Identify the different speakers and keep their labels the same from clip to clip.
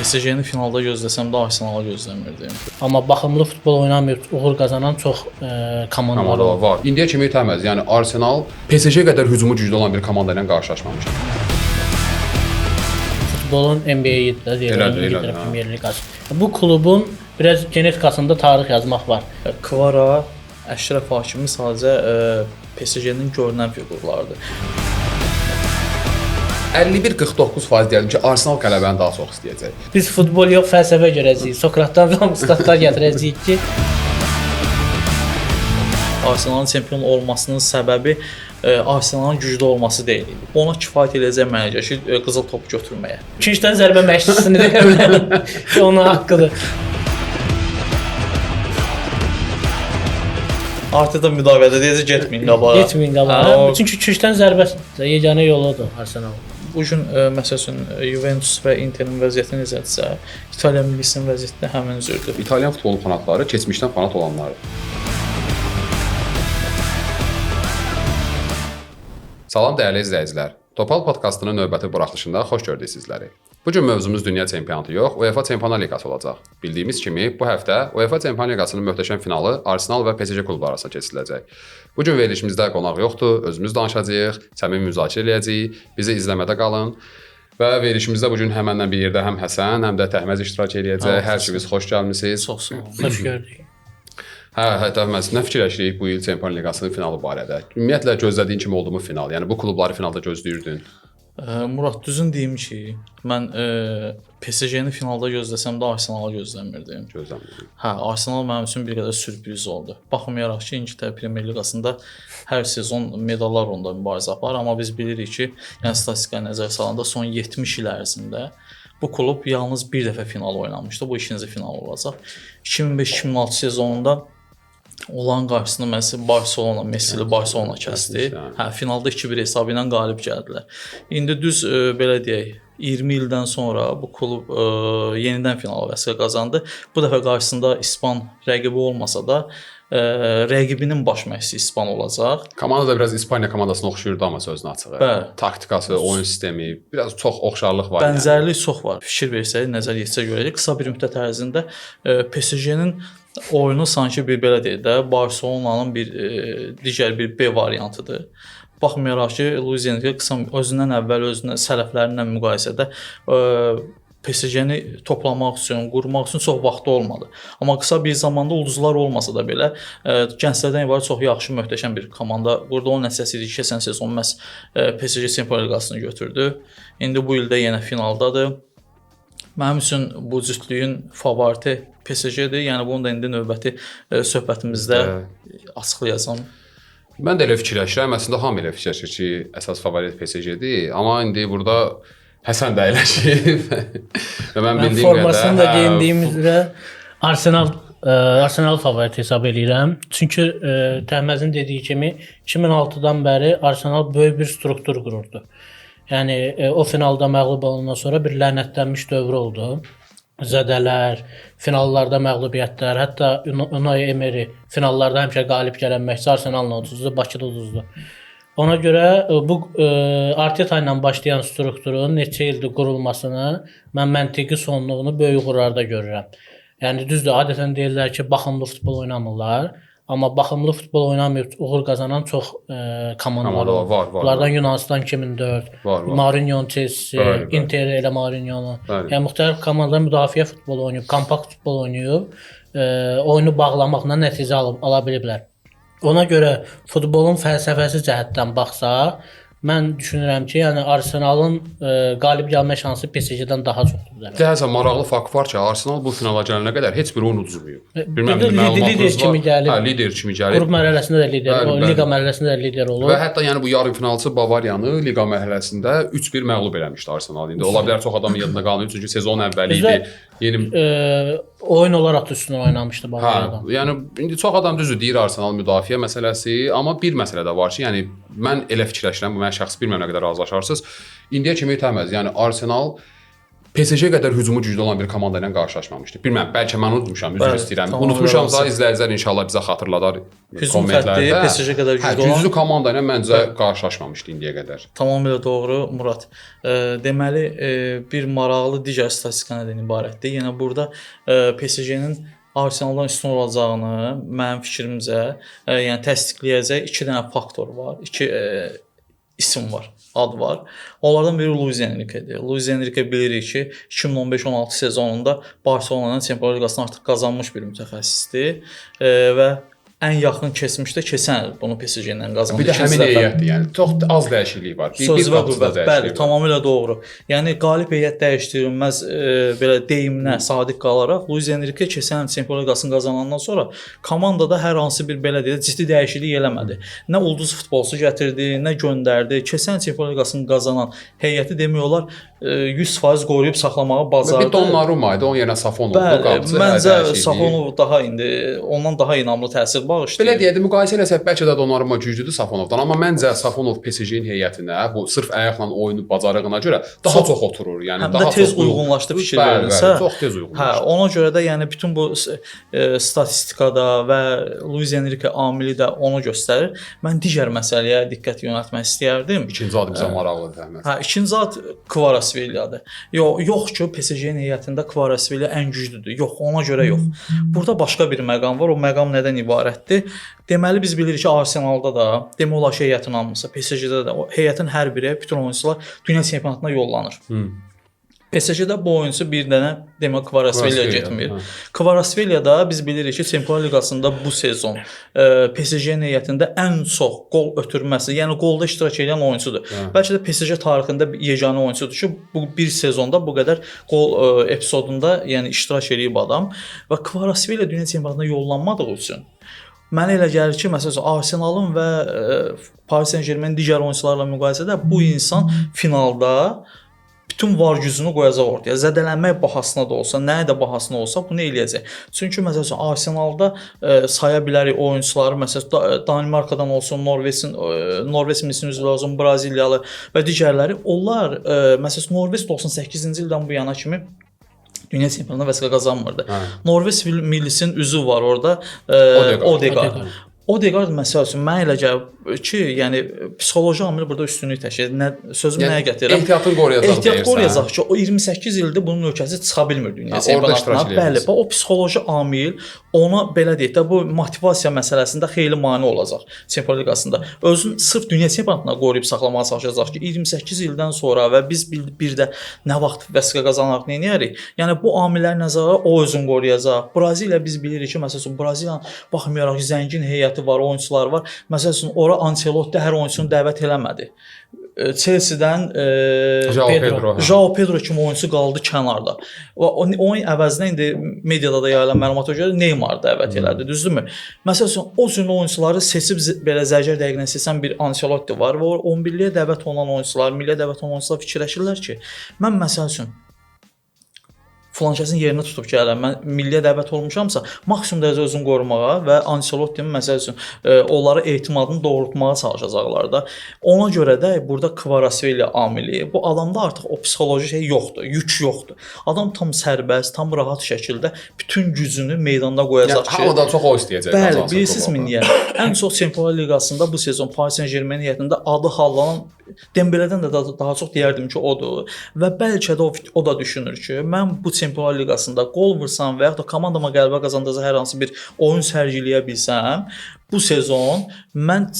Speaker 1: PSG-ni finalda gözləsəm də Arsenalı gözləmirdim.
Speaker 2: Amma baxımlı futbol oynamayıb uğur qazanan çox komandalar
Speaker 3: var. İndiyə kimi itəməz. Yəni Arsenal PSG qədər hücumu güclü olan bir komanda ilə qarşılaşmamışdı.
Speaker 2: Futbolun NBA-yi də deyirəm, İngiltərə Premyer Liqası. Bu klubun biraz genetikasında tarix yazmaq var.
Speaker 1: Kvara, Əşrəf Hakimi sadəcə PSG-nin görünən fiqurlarıdır.
Speaker 3: 51-49% deyərdim ki, Arsenal qələbəni daha çox istəyəcək.
Speaker 2: Biz futbol yox, fəlsəfə görəcəyik. Sokratdan filan statlar gətirəcəyik ki,
Speaker 1: Arsenalın çempion olmasının səbəbi Arsenalın güclü olması deyil. Ona kifayət eləyəcək mənə görə ki, qızıl topu götürməyə.
Speaker 2: İkinciden zərbə məşqçisini deyə bilərəm ki, onun haqqıdır.
Speaker 1: Arteta müdafiədə deyəcək getməyin qabağa.
Speaker 2: Getməyin qabağa. Çünki küncdən zərbə yeganə yoludur Arsenal.
Speaker 1: Bu gün məsəl üçün Juventus və Interin vəziyyəti necədirsə, İtaliya millisinin vəziyyəti də həmin cürdür.
Speaker 3: İtalyan futbolu fanatları keçmişdən fanat olanlardır. Salam dəyərli izləyicilər. Topal podkastının növbəti buraxılışında xoş gördük sizləri. Bu gün mövzumuz dünya çempionatı yox, UEFA Çempionlar Liqası olacaq. Bildiyimiz kimi, bu həftə UEFA Çempionlar Liqasının möhtəşəm finalı Arsenal və PSG klubları arasında keçiriləcək. Bu gün verilişimizdə qonaq yoxdur, özümüz danışacağıq, səmimi müzakirə eləyəcəyik. Bizi izləmədə qalın. Və verilişimizdə bu gün həm mənlə bir yerdə həm Həsən, həm də Təhməz iştirak eləyəcək. Hər ikiniz xoş gəlmisiniz.
Speaker 1: Çox sağ olun.
Speaker 2: Xoş gördük.
Speaker 3: Hə, Təhməz, nə fikirləşirik bu il Çempionlar Liqasının finalı barədə? Ümumiyyətlə gözlədiyin kimi oldu mu final? Yəni bu klubları finalda gözləyirdin?
Speaker 1: Murad, düzün deyim ki, mən PSG-ni finalda gözləsəm də Arsenalı gözləmirdim.
Speaker 3: Gözləmirdim.
Speaker 1: Hə, Arsenal mənim üçün bir qədər sürpriz oldu. Baxmayaraq ki, İngiltərə Premyer Liqasında hər sezon medallar uğrunda mübarizə aparır, amma biz bilirik ki, yəni statistikaya nəzər salanda son 70 il ərzində bu klub yalnız bir dəfə final oynamışdı. Bu ikinci final olacaq. 2005-2006 sezonunda olan qarşısını məsələn Barcelona, Messi-li Barcelona kəsdi. Hə, finalda 2-1 hesabı ilə qalib gəldilər. İndi düz belə deyək, 20 ildən sonra bu klub yenidən finala vəsiqə qazandı. Bu dəfə qarşısında İspan rəqibi olmasa da, rəqibinin baş məşqçisi İspan olacaq.
Speaker 3: Komanda da biraz İspaniya komandasına oxşuyurdu amma sözün açığı.
Speaker 1: Bəli.
Speaker 3: Taktikası, oyun sistemi, biraz çox oxşarlıq var.
Speaker 1: Bənzərlik yəni. Çox var. Fikir versək, nəzər yetsə görəcək. Qısa bir müddət ərzində PSG-nin oyunu sanki bir belə deyək də, Barcelonanın bir digər bir B variantıdır. Baxmayaraq ki, Luis Enrique qısa özündən əvvəl özünə sələflərinlə müqayisədə PSG-ni toplamaq üçün, qurmaq üçün çox vaxtı olmadı. Amma qısa bir zamanda ulduzlar olmasa da belə gənclərdən ibarət çox yaxşı, möhtəşəm bir komanda qurdu. Onun nəticəsi idi ki, keçən sezon məhz PSG Çempionlar Liqasını götürdü. İndi bu ildə yenə finaldadır. Mənim üçün bu cütlüyün favoriti PSG-dir. Yəni bunu da indi növbəti söhbətimizdə açıqlayacağam.
Speaker 3: Mən də elə fikirləşirəm. Əslində hamı elə fikirləşir ki, əsas favorit PSG-dir. Amma indi burada Həsən də əyləşib. Və mən bildiyim qədər
Speaker 2: formasını da geyindiyim üzrə Arsenal favorit hesab eləyirəm. Çünki Təhməzin dediyi kimi 2006-dan bəri Arsenal böyük bir struktur qururdu. Yəni o finalda məğlub olandan sonra bir lənətlənmiş dövr oldu. Zədələr, finallarda məğlubiyyətlər, hətta Unai Emery finallarda həmişə qalib gələn məşqçi Arsenalla uduzdu, Bakıda uduzdu. Ona görə bu Arteta ilə başlayan strukturun neçə ildir qurulmasını mən məntiqi sonluğunu böyük uğurlarda görürəm. Yəni düzdür, adətən deyirlər ki, baxımlı futbol oynamırlar. Amma baxımlı futbol oynamayıb uğur qazanan çox komandalar
Speaker 3: var.
Speaker 2: Bunlardan Yunanistan 2004, Mourinho'nun Chelsea, Inter elə Mourinho'nun. Yəni müxtəlif komandalar müdafiə futbolu oynayıb, kompakt futbol oynayıb, oyunu bağlamaqla nəticə ala biliblər. Ona görə futbolun fəlsəfəsi cəhətdən baxsaq, mən düşünürəm ki, yəni Arsenalın qalib gəlmə şansı PSG-dən daha çoxdur.
Speaker 3: Həsən maraqlı fakt var ki, Arsenal bu finala gələnə qədər heç bir oyun uduzmayıb. Bilməm,
Speaker 2: lider kimi gəlib.
Speaker 3: Hə, lider kimi gəlib.
Speaker 2: Qrup mərhələsində də lider, liqa mərhələsində də lider olub.
Speaker 3: Və hətta yəni bu yarımfinalçı Bavariyanı liqa mərhələsində 3-1 məğlub eləmişdi Arsenal. İndi ola bilər çox adamın yadında qalmır, çünki sezon əvvəli idi.
Speaker 2: Yeni oyun olaraq da üstünə oynamışdı Bavariyadan.
Speaker 3: Hə, yəni indi çox adam düzdür deyir Arsenal müdafiə məsələsi, amma bir məsələ də var ki, yəni mən elə fikirləşirəm, bu mən şəxsi bilməm nə qədər razılaşarsınız. İndiyə kimi itəməz. Yəni Arsenal PSG qədər hücumu güclü olan bir komanda ilə qarşılaşmamışdı. Bilmirəm, bəlkə mən unutmuşam, üzr istəyirəm. Unutmuşamsa izləyicilər inşallah bizə xatırladar
Speaker 1: Hücum xətti PSG qədər güclü olan
Speaker 3: güclü komanda ilə məncə qarşılaşmamışdı indiyə qədər.
Speaker 1: Tamamilə doğru Murad. Deməli, bir maraqlı digər statistika nədən ibarətdir? Yəni burada PSG-nin Arsenaldan üstün olacağını mənim fikrimcə, yəni təsdiqləyəcək 2 dənə faktor var. 2 isim var, ad var. Onlardan biri Luis Enrique-dir. Luis Enrique bilirik ki, 2015-16 sezonunda Barselonanın Çempionlar Liqasını artıq qazanmış bir mütəxəssisdir və ən yaxın keçmişdə keçən il bunu PSG ilə qazandı.
Speaker 3: Bir də həmin heyətdir, yəni çox az dəyişiklik var.
Speaker 1: Bir qapıda dəyişiklik. Bəli, tamamilə doğru. Yəni qalib heyət dəyişdirilməz belə deyiminə sadiq qalaraq Luis Enrique keçən il Çempionlar Liqasını qazanandan sonra komandada hər hansı bir belə deyək ciddi dəyişiklik eləmədi. Nə ulduz futbolçu gətirdi, nə göndərdi. Keçən il Çempionlar Liqasını qazanan heyəti demək olar 100% qoruyub saxlamağı bacardı.
Speaker 3: Bir Donnarumma idi, onun yerinə Safonov
Speaker 1: qapıçı. Məncə Safonov daha indi ondan daha inamlı təsir bağışlayır.
Speaker 3: Belə deyək də, müqayisə eləsək bəlkə də Donnarumma güclüdür Safonovdan, amma məncə Safonov PSG-nin heyətinə bu sırf ayaqla oyunu bacarığına görə daha çox oturur. Yəni
Speaker 1: həm
Speaker 3: daha
Speaker 1: də tez uyğunlaşdı fikir verilsə.
Speaker 3: Çox tez uyğunlaşdı.
Speaker 1: Hə, ona görə də yəni bütün bu statistikada və Luis Enrique amili də onu göstərir. Mən digər məsələyə diqqət yönəltmək istəyərdim.
Speaker 3: İkinci ad bizə maraqlıdır Əhməd.
Speaker 1: Hə, ikinci ad Kvaratskhelia-dır. Yox ki, PSG-nin heyətində Kvaratskhelia ən güclüdür. Yox, ona görə yox. Burada başqa bir məqam var. O məqam nədən ibarətdir? Deməli biz bilirik ki, Arsenalda da, demək olar ki, heyətin hamısı, PSG-də də o heyətin hər biri, bütün oyunçular dünya çempionatına yollanır. PSG-də bu oyunçu bir dənə demək Kvaratskhelia getmir. Kvaratskhelia da biz bilirik ki, Çempionlar Liqasında bu sezon PSG-nin heyətində ən çox qol ötürməsi, yəni qolda iştirak edən oyunçudur. Bəlkə də PSG tarixində yeganə oyunçudur ki, bu bir sezonda bu qədər qol epizodunda, yəni iştirak eləyib adam və Kvaratskhelia dünya çempionatına yollanmadığı üçün mənə elə gəlir ki, məsəl üçün Arsenalın və Paris Saint-Germain digər oyunçularla müqayisədə bu insan finalda bütün var gücünü qoyacaq ortaya. Zədələnmək bahasına da olsa, nəyə də bahasına olsa bunu eləyəcək. Çünki məsəl üçün Arsenalda saya bilərik oyunçuları, məsəl Danimarkadan olsun, Norveç millisinin üzvləri olsun, Braziliyalı və digərləri, onlar məsəl üçün Norveç 98-ci ildən bu yana kimi dünya çempionatında vəsiqə qazanmırdı. Norveç millisinin üzvü var orada, Odegaard. Odegaard məsəl üçün mənə elə gəlir ki, yəni psixoloji amil burada üstünlük təşkil edir. Nə sözümü nəyə gətirirəm?
Speaker 3: Ehtiyatını qoruyacaq.
Speaker 1: Ehtiyat qoruyacaq ki, o 28 ildir bunun ölkəsi çıxa bilmir dünya çempionatına. Bəli, o psixoloji amil ona belə deyək də bu motivasiya məsələsində xeyli mane olacaq Çempionlar Liqasında. Özün sırf dünya çempionatına qoruyub saxlamağa çalışacaq ki, 28 ildən sonra və biz bir də nə vaxt vəsiqə qazanaraq nə edərik? Yəni bu amilləri nəzərə alaraq o özünü qoruyacaq. Braziliya biz bilirik ki, məsəl üçün Braziliyanın baxmayaraq ki, zəngin heyəti var, oyunçular var. Məsəl üçün ora Ancelotti hər oyunçunu dəvət eləmədi. Chelsea-dən João Pedro kimi oyunçu qaldı kənarda. Onun əvəzinə indi mediada da yayılan məlumata görə Neymar dəvət elədi, düzdürmü? Məsəl üçün o cür oyunçuları seçib belə zərgər dəqiqlə seçən bir Ancelotti var və o 11-liyə dəvət olunan oyunçular, milliyə dəvət olunan oyunçular fikirləşirlər ki, mən məsəl üçün filan kəsin yerinə tutub gəlirəm. Mən milliyə dəvət olmuşamsa, maksimum dərəcə özünü qorumağa və Ancelottinin məsəl üçün onlara etimadını doğrultmağa çalışacaqlar da. Ona görə də burada Kvaratskhelia amili, bu adamda artıq o psixoloji şey yoxdur, yük yoxdur. Adam tam sərbəst, tam rahat şəkildə bütün gücünü meydanda qoyacaq
Speaker 3: ki, hamıdan çox o istəyəcək.
Speaker 1: Bəli, bilirsinizmi niyə? Ən çox Çempionlar Liqasında bu sezon Paris Saint-Germain heyətində adı hallanan Dembeledən də daha çox deyərdim ki, odur. Və bəlkə də o da düşünür ki, mən bu Çempionlar Liqasında qol vursam və yaxud da komandama qələbə qazandırsa hər hansı bir oyun sərgiləyə bilsəm, bu sezon mən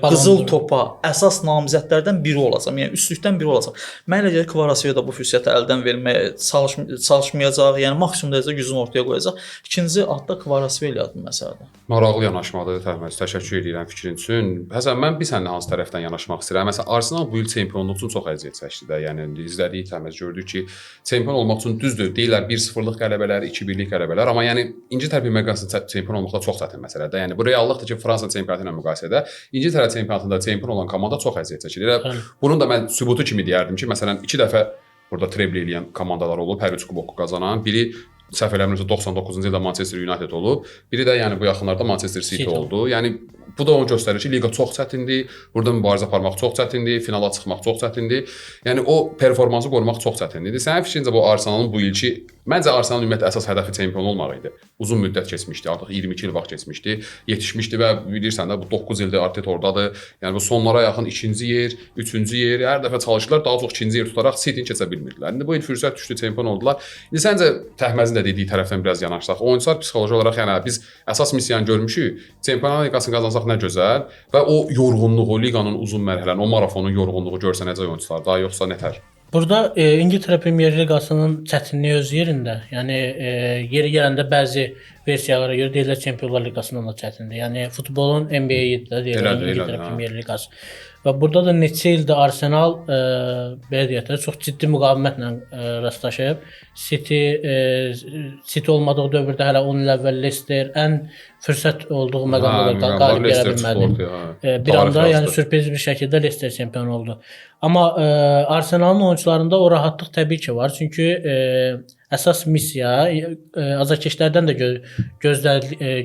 Speaker 1: qızıl topa əsas namizədlərdən biri olacam. Yəni üstlükdən biri olacam. Mən elə gəlir Kvaratskhelia da bu fürsəti əldən verməyə çalışmayacaq. Yəni maksimum dərəcədə gücünü ortaya qoyacaq. İkinci adda Kvaratskhelia-dır məsələdə.
Speaker 3: Maraqlı yanaşmadır Təhməz. Təşəkkür edirəm fikrin üçün. Həsən, mən bir səninlə hansı tərəfdən yanaşmaq istəyirəm. Məsələn, Arsenal bu il çempionluq üçün çox əziyyət çəkdi də. Yəni izlədik Təhməz, gördük ki, çempion olmaq üçün düzdür, deyirlər 1-0-lıq qələbələr, 2-1-lik qələbələr, amma yəni İngiltərə Premyer Liqasında çempion olmaq da çox çətin məsələdir. Yəni bu reallıqdır ki, Fransa çempionatı ilə müqayisədə İngiltərə çempionatında çempion olan komanda çox əziyyət çəkir. Elə bunun da mən sübutu kimi deyərdim ki, məsələn, 2 dəfə burada treble eləyən komandalar olub, hər üç kuboku qazanan. Biri səhv eləmirəmsə 99-cu ildə Manchester United olub, biri də yəni bu yaxınlarda Manchester City oldu. Yəni bu da onu göstərir ki, liqa çox çətindir, burada mübarizə aparmaq çox çətindir, finala çıxmaq çox çətindir. Yəni o performansı qorumaq çox çətindir. Sənin fikrincə bu Arsenalın bu ilki, məncə Arsenalın ümumiyyətlə əsas hədəfi çempion olmaq idi. Uzun müddət keçmişdi, artıq 22 il vaxt keçmişdi, yetişmişdi və bilirsən də bu 9 ildir Arteta ordadır. Yəni bu sonlara yaxın 2-ci yer, 3-cü yer, hər dəfə çalışırlar, daha çox 2-ci yer tutaraq City-ni keçə bilmirdilər. İndi bu il fürsət düşdü, çempion oldular. İndi səncə Təhməzin də dediyi tərəfdən biraz yanaşsaq, oyunçular psixoloji olaraq, yəni biz əsas missiyanı görmüşük, Çempionlar Liqasını qazansaq nə gözəl və o yorğunluğu, o liqanın uzun mərhələnin, o marafonun yorğunluğu görsənəcək oyunçularda, yoxsa nətər?
Speaker 2: Burada İngiltərə Premyer Liqasının çətinliyi öz yerində. Yəni yeri gələndə bəzi versiyalara görə deyirlər Çempionlar Liqasından da çətindir. Yəni futbolun NBA-yidir də deyirlər İngiltərə Premyer Liqası. Və burada da neçə ildir Arsenal belə deyək də çox ciddi müqavimətlə rastlaşıb. City olmadığı dövrdə hələ 10 il əvvəl Leicester ən fürsət olduğu məqamda da qalib gələ bilmədi. Bir anda yəni sürpriz bir şəkildə Leicester çempion oldu. Amma Arsenalın oyunçularında o rahatlıq təbii ki var. Çünki əsas missiya azarkeşlərdən də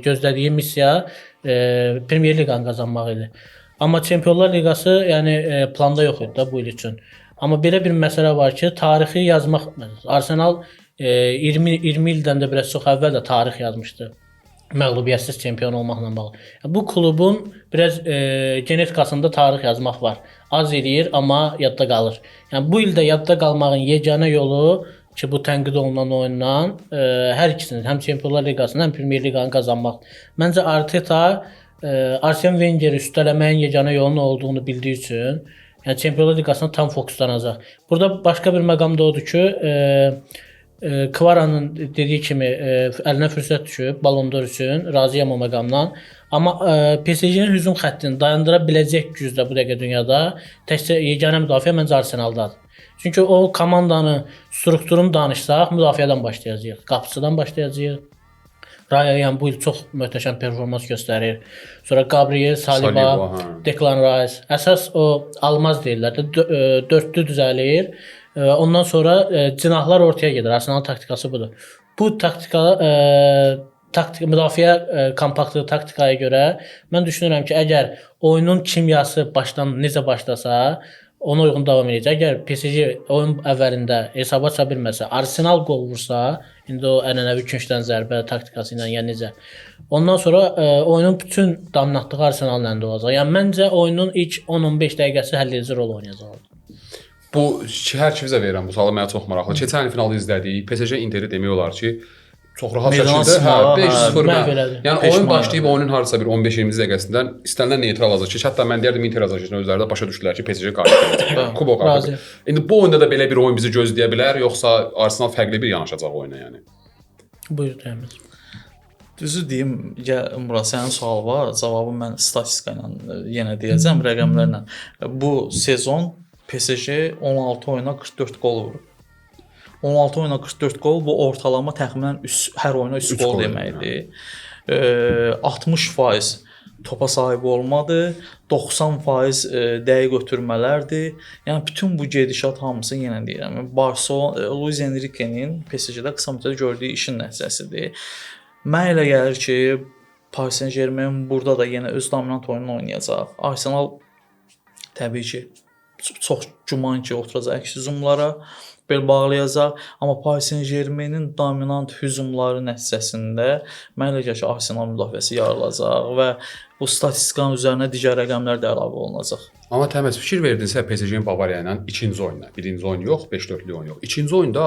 Speaker 2: gözlədiyi missiya Premyer Liqanı qazanmaq idi. Amma Çempionlar Liqası yəni planda yox idi da bu il üçün. Amma belə bir məsələ var ki, tarixi yazmaq Arsenal 20 ildən də biraz çox əvvəl də tarix yazmışdı. Məğlubiyyətsiz çempion olmaqla bağlı. Bu klubun biraz genetikasında tarix yazmaq var. Az eləyir, amma yadda qalır. Yəni bu ildə yadda qalmağın yeganə yolu ki, bu tənqid olunan oyundan hər ikisini, həm Çempionlar Liqasını, həm Premyer Liqanı qazanmaq. Məncə Arteta Arsene Wengeri üstələməyin yeganə yolunun olduğunu bildiyi üçün, yəni Çempionlar Liqasına tam fokuslanacaq. Burada başqa bir məqam da odur ki, Kvaranın dediyi kimi əlinə fürsət düşüb Ballon d'Or üçün, razıyam o məqamdan. Amma PSG-nin hücum xəttini dayandıra biləcək gücdə bu dəqiqə dünyada təkcə yeganə müdafiə məncə Arsenaldadır. Çünki o komandanı strukturunu danışsaq, müdafiədən başlayacağıq, qapıçıdan başlayacağıq. Raya yəni bu il çox möhtəşəm performans göstərir. Sonra Gabriel, Saliba, Declan Rice. Əsas o almaz deyirlər də dördlü düzəlir. Ondan sonra cinahlar ortaya gedir. Arsenalın taktikası budur. Bu taktika müdafiə kompaktlığı taktikaya görə mən düşünürəm ki, əgər oyunun kimyası başdan necə başlasa, ona uyğun davam edəcək. Əgər PSG oyun əvvəlində hesaba aça bilməsə, Arsenal qol vursa, indi o ənənəvi küncdən zərbə taktikası ilə, yəni necə. Ondan sonra oyunun bütün dominantlığı Arsenalın əlində olacaq. Yəni məncə oyunun ilk 10-15 dəqiqəsi həll edici rol oynayacaq.
Speaker 3: Bu hər ikimizə verirəm bu sualı, mənə çox maraqlı. Keçən il finalı izlədik. PSG Interi demək olar ki, çox rahat şəkildə, hə, 5-0. Yəni oyun başlayıb oyunun hardasa bir 15-20 dəqiqəsindən istənilən neytral azarkeş, hətta mən deyərdim Inter azarkeşinin özləri də başa düşdülər ki, PSG qalib gələcək. Kubok artıq. İndi bu oyunda da belə bir oyun bizi gözləyə bilər, yoxsa Arsenal fərqli bir yanaşacaq oyuna yəni?
Speaker 2: Buyur Təmiz.
Speaker 1: Düzü deyim, Murad, sənin sual var, cavabı mən statistika ilə yenə deyəcəm, rəqəmlərlə. Bu sezon PSG 16 oyuna 44 qol vurub. 16 oyuna 44 qol, bu ortalama təxminən hər oyuna 3 qol deməkdir. 60% topa sahib olmadı, 90% dəqiq ötürmələrdir. Yəni bütün bu gedişat hamısı yenə deyirəm, Barcelona, Luis Enrique-nin PSG-də qısa müddətdə gördüyü işin nəticəsidir. Mənə elə gəlir ki, Paris Saint-Germain burada da yenə öz dominant oyununu oynayacaq. Arsenal təbii ki, çox güman ki, oturacaq əks hücumlara, bel bağlayacaq. Amma Paris Saint-Germainin dominant hücumları nəticəsində mənə elə gəlir ki, Arsenal müdafiəsi yarılacaq və bu statistikanın üzərinə digər rəqəmlər də əlavə olunacaq.
Speaker 3: Amma Təməz, fikir verdinsə PSG-nin Bavariya ilə ikinci oyunda, birinci oyun yox, 5-4-lük oyun yox. İkinci oyunda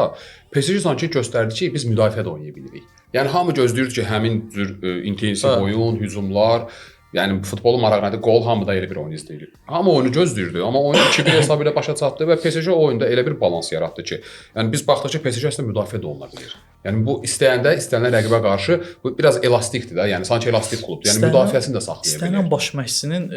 Speaker 3: PSG sanki göstərdi ki, biz müdafiə də oynaya bilirik. Yəni hamı gözləyirdi ki, həmin cür intensiv oyun, hücumlar, yəni futbolun marağı nədir? Qol, hamı da elə bir oyun izləyir. Hamı oyunu gözləyirdi, amma oyun 2-1 hesabı ilə başa çatdı və PSG oyunda elə bir balans yaratdı ki, yəni biz baxdıq ki, PSG əslində müdafiə də oluna bilir. Yəni bu istəyəndə, istənilən rəqibə qarşı bu biraz elastikdir də, yəni sanki elastik klubdur. Yəni müdafiəsini də saxlaya bilir.
Speaker 1: İstənilən baş məşqçinin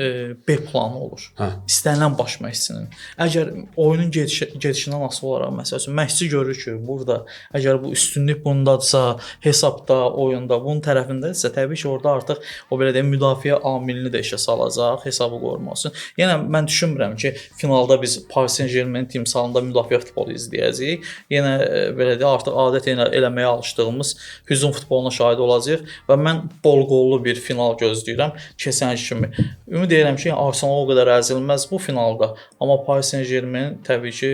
Speaker 1: B planı olur. Hə. İstənilən baş məşqçinin. Əgər oyunun gedişindən asılı olaraq, məsəl üçün məşqçi görür ki, burada əgər bu üstünlük bundadırsa, hesabda, oyunda bunun tərəfindədirsə, təbii ki, orada artıq o belə deyim, müdafiə amilini də işə salacaq, hesabı qorumaq üçün. Yenə mən düşünmürəm ki, finalda biz Paris Saint-Germain timsalında müdafiə futbolu izləyəcəyik. Yenə belə deyək, artıq adət elə izləməyə alışdığımız hücum futboluna şahid olacağıq və mən bol qollu bir final gözləyirəm keçən il kimi. Ümid edirəm ki, Arsenal o qədər əzilməz bu finalda, amma Paris Saint-Germain təbii ki,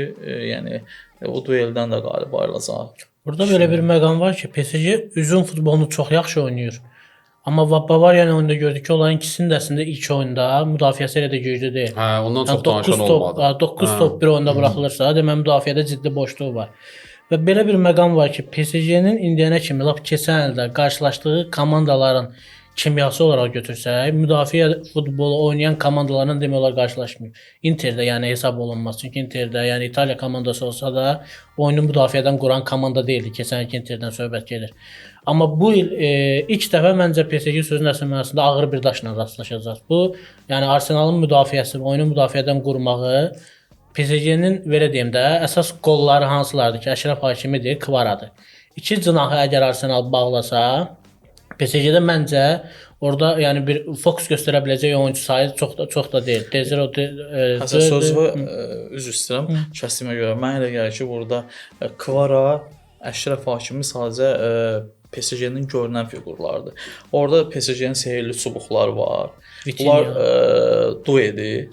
Speaker 1: yəni o dueldən də qalib ayrılacaq.
Speaker 2: Burada belə bir məqam var ki, PSG hücum futbolunu çox yaxşı oynayır. Amma Bavariyanın oyunda gördük ki, onların ikisinin də əslində ilk oyunda müdafiəsi elə də güclü deyil.
Speaker 3: Hə, ondan çox
Speaker 2: Yəni
Speaker 3: danışan olmadı.
Speaker 2: 9 top bir oyunda buraxılırsa, demək müdafiədə ciddi boşluq var. Və belə bir məqam var ki, PSG-nin indiyənə kimi lap keçən ildə qarşılaşdığı komandaların kimyası olaraq götürsək, müdafiə futbolu oynayan komandalarla demək olar qarşılaşmıyor. Interdə yəni hesab olunmaz. Çünki Interdə, yəni İtaliya komandası olsa da oyunu müdafiədən quran komanda deyildi. Keçən ilki Interdən söhbət gedir. Amma bu il ilk dəfə məncə PSG sözün əsl mənasında ağır bir daşla rastlaşacaq. Bu, yəni Arsenalın müdafiəsi, oyunu müdafiədən qurmağı PSG-nin belə deyim də, əsas qolları hansılardır ki, Əşrəf Hakimidir, Kvaradır. İki cinahı əgər Arsenal bağlasa, PSG-də məncə orada yəni bir fokus göstərə biləcək oyunçu sayı çox da deyil. Deziro
Speaker 1: Həsən sözü üzr istəyirəm, kəsdiyimə görə. Mənə elə gəlir ki, burada Kvara, Əşrəf Hakimi sadəcə PSG-nin görünən fiqurlarıdır. Orada PSG-nin sehirli çubuqları var.
Speaker 2: Vitinha.
Speaker 1: Bunlar duedir.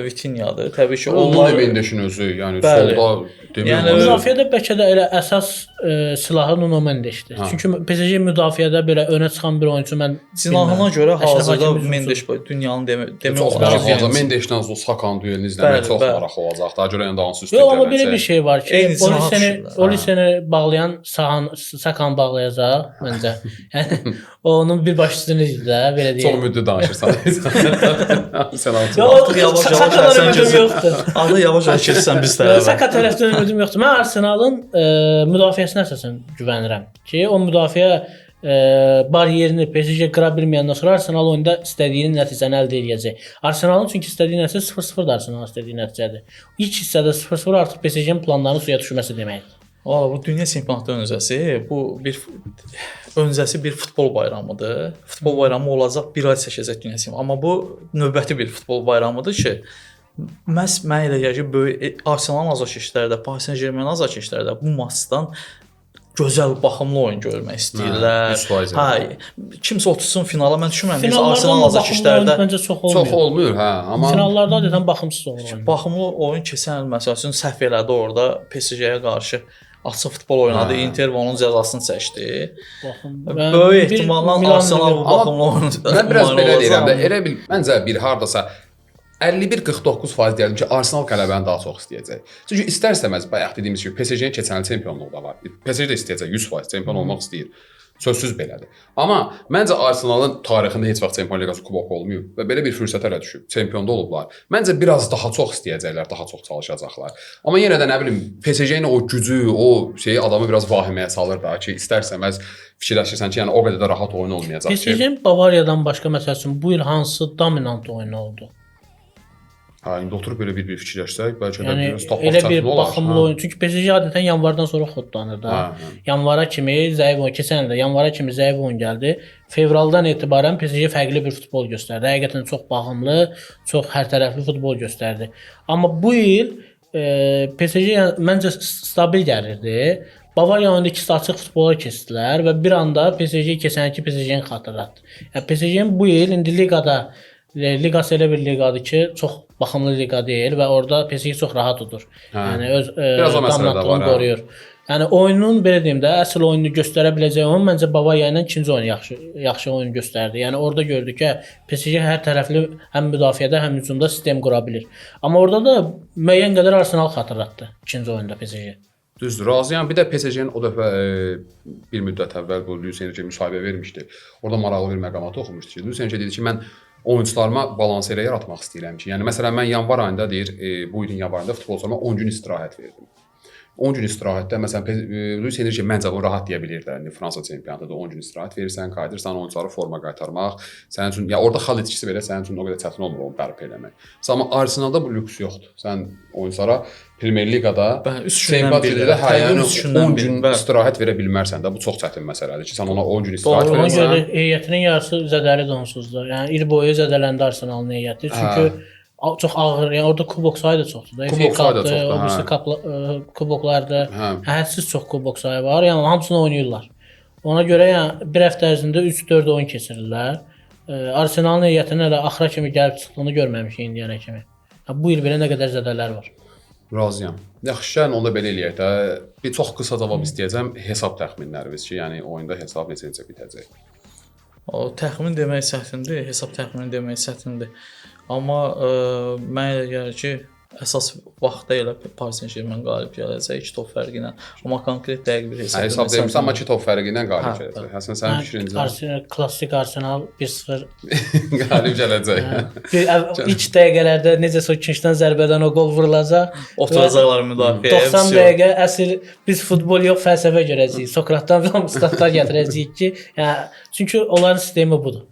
Speaker 1: Vitinhadır. Təbii ki,
Speaker 3: Onlar
Speaker 1: onlar
Speaker 3: Mendes'in özü, yəni
Speaker 1: Bəli.
Speaker 3: solda demək
Speaker 1: Yəni
Speaker 3: olar.
Speaker 2: Müdafiədə bəlkə də elə əsas silahı Nuno Mendesdir. Çünki PSG müdafiədə belə önə çıxan bir oyunçu mən
Speaker 1: cinahına görə
Speaker 2: Əşrəf
Speaker 1: hazırda
Speaker 2: Hakimi
Speaker 1: Mendes dünyanın demək
Speaker 3: Çox
Speaker 1: olar
Speaker 3: maraqlı
Speaker 1: ki,
Speaker 3: olacaq. Mendeslə o Sakan duelini izləmək
Speaker 1: Bəli,
Speaker 3: çox
Speaker 1: bəli.
Speaker 3: maraqlı olacaq. Daha görə indi hansı üstün
Speaker 2: Yox, amma belə bir şey var ki,
Speaker 1: Eyni cinaha düşürlər.
Speaker 2: Oliseni bağlayan Sakan bağlayacaq məncə. Yəni onun bir başçısını izlə, belə
Speaker 3: Çox
Speaker 2: deyim.
Speaker 3: müddət danışırsan. Sən
Speaker 2: Yox,
Speaker 1: Artıq yavaş yavaş
Speaker 2: Sakadan
Speaker 1: Həsən
Speaker 2: ümidim
Speaker 1: keçir.
Speaker 2: yoxdur.
Speaker 1: Artıq yavaş yavaş keçirsən biz tərəfə.
Speaker 2: Saka tərəfdən ümidim yoxdur. Mən Arsenalın müdafiəsinə əsasən güvənirəm ki, o müdafiə baryerini PSG qıra bilməyəndən sonra Arsenal oyunda istədiyini nəticəni əldə edəcək. Arsenalın çünki istədiyi nəticə 0-0-dır, Arsenalın istədiyi nəticədir. İlk hissədə 0-0 artıq PSG-nin planlarının suya düşməsi deməkdir.
Speaker 1: Valla bu dünya çempionatı öncəsi bu bir öncəsi bir futbol bayramıdır. Futbol bayramı olacaq, bir ay çəkəcək dünya çempionatı. Amma bu növbəti bir futbol bayramıdır ki, məhz mənə elə gəlir ki, böyük Arsenalın azarkeşləri də, Paris Saint-Germain azarkeşləri də bu maçdan gözəl, baxımlı oyun görmək istəyirlər.
Speaker 3: 100%.
Speaker 1: Hə, kimsə otursun finala, mən düşünmürəm ki,
Speaker 2: Finallarda
Speaker 1: Arsenal
Speaker 2: amma baxımlı oyun
Speaker 1: azarkeşlərdə
Speaker 2: məncə çox olmuyor.
Speaker 3: Çox olmur, hə, amma
Speaker 2: Finallarda adətən baxımsız olur oyun.
Speaker 1: baxımlı oyun keçən il məsəl üçün səhv elədi orada PSG-yə qarşı açıq futbol oynadı,
Speaker 3: Hə.
Speaker 1: Inter onun cəzasını çəkdi.
Speaker 2: Baxım.
Speaker 1: Böyük ehtimalla Arsenal bu
Speaker 3: Amma
Speaker 1: baxımlı oyun.
Speaker 3: mən biraz belə deyirəm də,
Speaker 1: olacaq.
Speaker 3: elə bil məncə bir hardasa 51-49% deyərdim ki, Arsenal qələbəni daha çox istəyəcək. Çünki istər-istəməz bayaq dediyimiz kimi PSG-nin keçən il çempionluğu da var. PSG də istəyəcək 100% çempion olmaq istəyir. Sözsüz belədir. Amma məncə Arsenalın tarixində heç vaxt Çempion Liqası kuboku olmayıb və belə bir fürsətə ələ düşüb, çempionda olublar. Məncə biraz daha çox istəyəcəklər, daha çox çalışacaqlar. Amma yenə də nə bilim, PSG-nin o gücü, o şeyi adamı biraz vahiməyə salır da ki, istər-istəməz fikirləşirsən ki, yəni o qədər də rahat oyun olmayacaq ki.
Speaker 2: PSG-nin Bavariyadan başqa məsəl üçün bu il hansı dominant oyunu oldu?
Speaker 3: Hə, indi oturub belə bir-bir fikirləşsək, bəlkə də
Speaker 2: Yəni
Speaker 3: biraz tapmaq
Speaker 2: elə bir
Speaker 3: çətin olar.
Speaker 2: baxımlı
Speaker 3: Hə.
Speaker 2: oyun. Çünki PSG adətən yanvardan sonra xodlanır da.
Speaker 3: Hə, hə.
Speaker 2: Yanvara kimi zəif oyun, keçən il də yanvara kimi zəif oyun gəldi. Fevraldan etibarən PSG fərqli bir futbol göstərdi. Həqiqətən çox baxımlı, çox hərtərəfli futbol göstərdi. Amma bu il PSG yəni, məncə stabil gəlirdi. Bavariya oyunda ikisi açıq futbola keçdilər və bir anda PSG keçən ilki PSG-ni xatırlatdı. Yəni PSG-nin bu il indi liqada liqası elə bir liqadır ki, çox baxımlı liqa deyil və orada PSG çox rahat udur.
Speaker 3: Hə.
Speaker 2: Yəni öz
Speaker 3: Biraz o məsələ də var,
Speaker 2: dominantlığını
Speaker 3: hə.
Speaker 2: qoruyur. Yəni oyunun belə deyim də, əsl oyunu göstərə biləcəyi oyun məncə Bavariya ilə ikinci oyun yaxşı oyun göstərdi. Yəni orada gördük ki, PSG hər tərəfli həm müdafiədə, həm hücumda sistem qura bilir. Amma orada da müəyyən qədər Arsenal xatırlatdı ikinci oyunda PSG.
Speaker 3: Düzdür, razıyam. Bir də PSG-nin o dəfə bir müddət əvvəl bu Luis Enrique müsahibə vermişdi. Orada maraqlı bir məqamat oxumuşdu ki, Luis Enrique dedi ki, mən oyunçularıma balans elə yaratmaq istəyirəm ki, yəni məsələn mən yanvar ayında deyir, bu ilin yanvar ayında futbolçularıma 10 gün istirahət verdim. 10 gün istirahətdə məsələn Luis Enrique məncə bunu rahat deyə bilir də. İndi Fransa çempionatında 10 gün istirahət verirsən, qayıdırsan oyunçuları forma qaytarmaq, sənin üçün ya orada xal itkisi belə sənin üçün o qədər çətin olmur onu bərpa eləmək. Məsələn, amma Arsenalda bu lüks yoxdur. Sən oyunçulara Premier Liqada
Speaker 1: Bəli, üç gündən
Speaker 3: çempionat
Speaker 1: biri,
Speaker 3: ligində hə,
Speaker 1: təqvim
Speaker 3: yəni
Speaker 1: üç gündən
Speaker 3: 10
Speaker 1: biri,
Speaker 3: gün
Speaker 1: bəli.
Speaker 3: istirahət verə bilmərsən də. Bu çox çətin məsələdir ki, sən ona 10 gün istirahət
Speaker 1: Doğru,
Speaker 2: Ona
Speaker 3: verəsən.
Speaker 2: görə heyətinin yarısı zədəlidir onsuz da. Yəni il boyu zədələndi Arsenalın heyəti. Çünki Çox ağır, yəni orada kubok sayı da çoxdur da.
Speaker 3: Kubok sayı da çoxdur,
Speaker 2: o birisi kuboklarda hədsiz çox kubok sayı var. Yəni hamısını oynayırlar. Ona görə yəni bir həftə ərzində 3-4 oyun keçirirlər. Arsenalın heyətinin hələ axıra kimi gəlib çıxdığını görməmişik indiyənə kimi. Bu il belə nə qədər zədələr var.
Speaker 3: Razıyam. Yaxşı, gəlin onda belə eləyək də. Bir çox qısa cavab istəyəcəm. Hesab təxminlərimiz ki, yəni oyunda hesab necə bitəcək?
Speaker 1: O təxmin demək çətindir, hesab təxmini demək çətindir. Amma mənə elə gəlir ki, əsas vaxtda elə Paris Saint-Germain qalib gələcək 2 top fərqi ilə. Amma konkret dəqiq bir hesab.
Speaker 3: Hesab demirsən, amma 2 top fərqi ilə qalib gələcək. Həsən, sənin fikrin necədir?
Speaker 2: Arsenal, klassik Arsenal 1-0
Speaker 3: qalib gələcək.
Speaker 2: İlk dəqiqələrdə necəsə o küncdən zərbədən o qol vurulacaq.
Speaker 1: Oturacaqlar müdafiəyə.
Speaker 2: 90 dəqiqə əsl biz futbol yox, fəlsəfə görəcəyik. Sokratdan filan statlar gətirəcəyik ki, yəni çünki onların sistemi budur.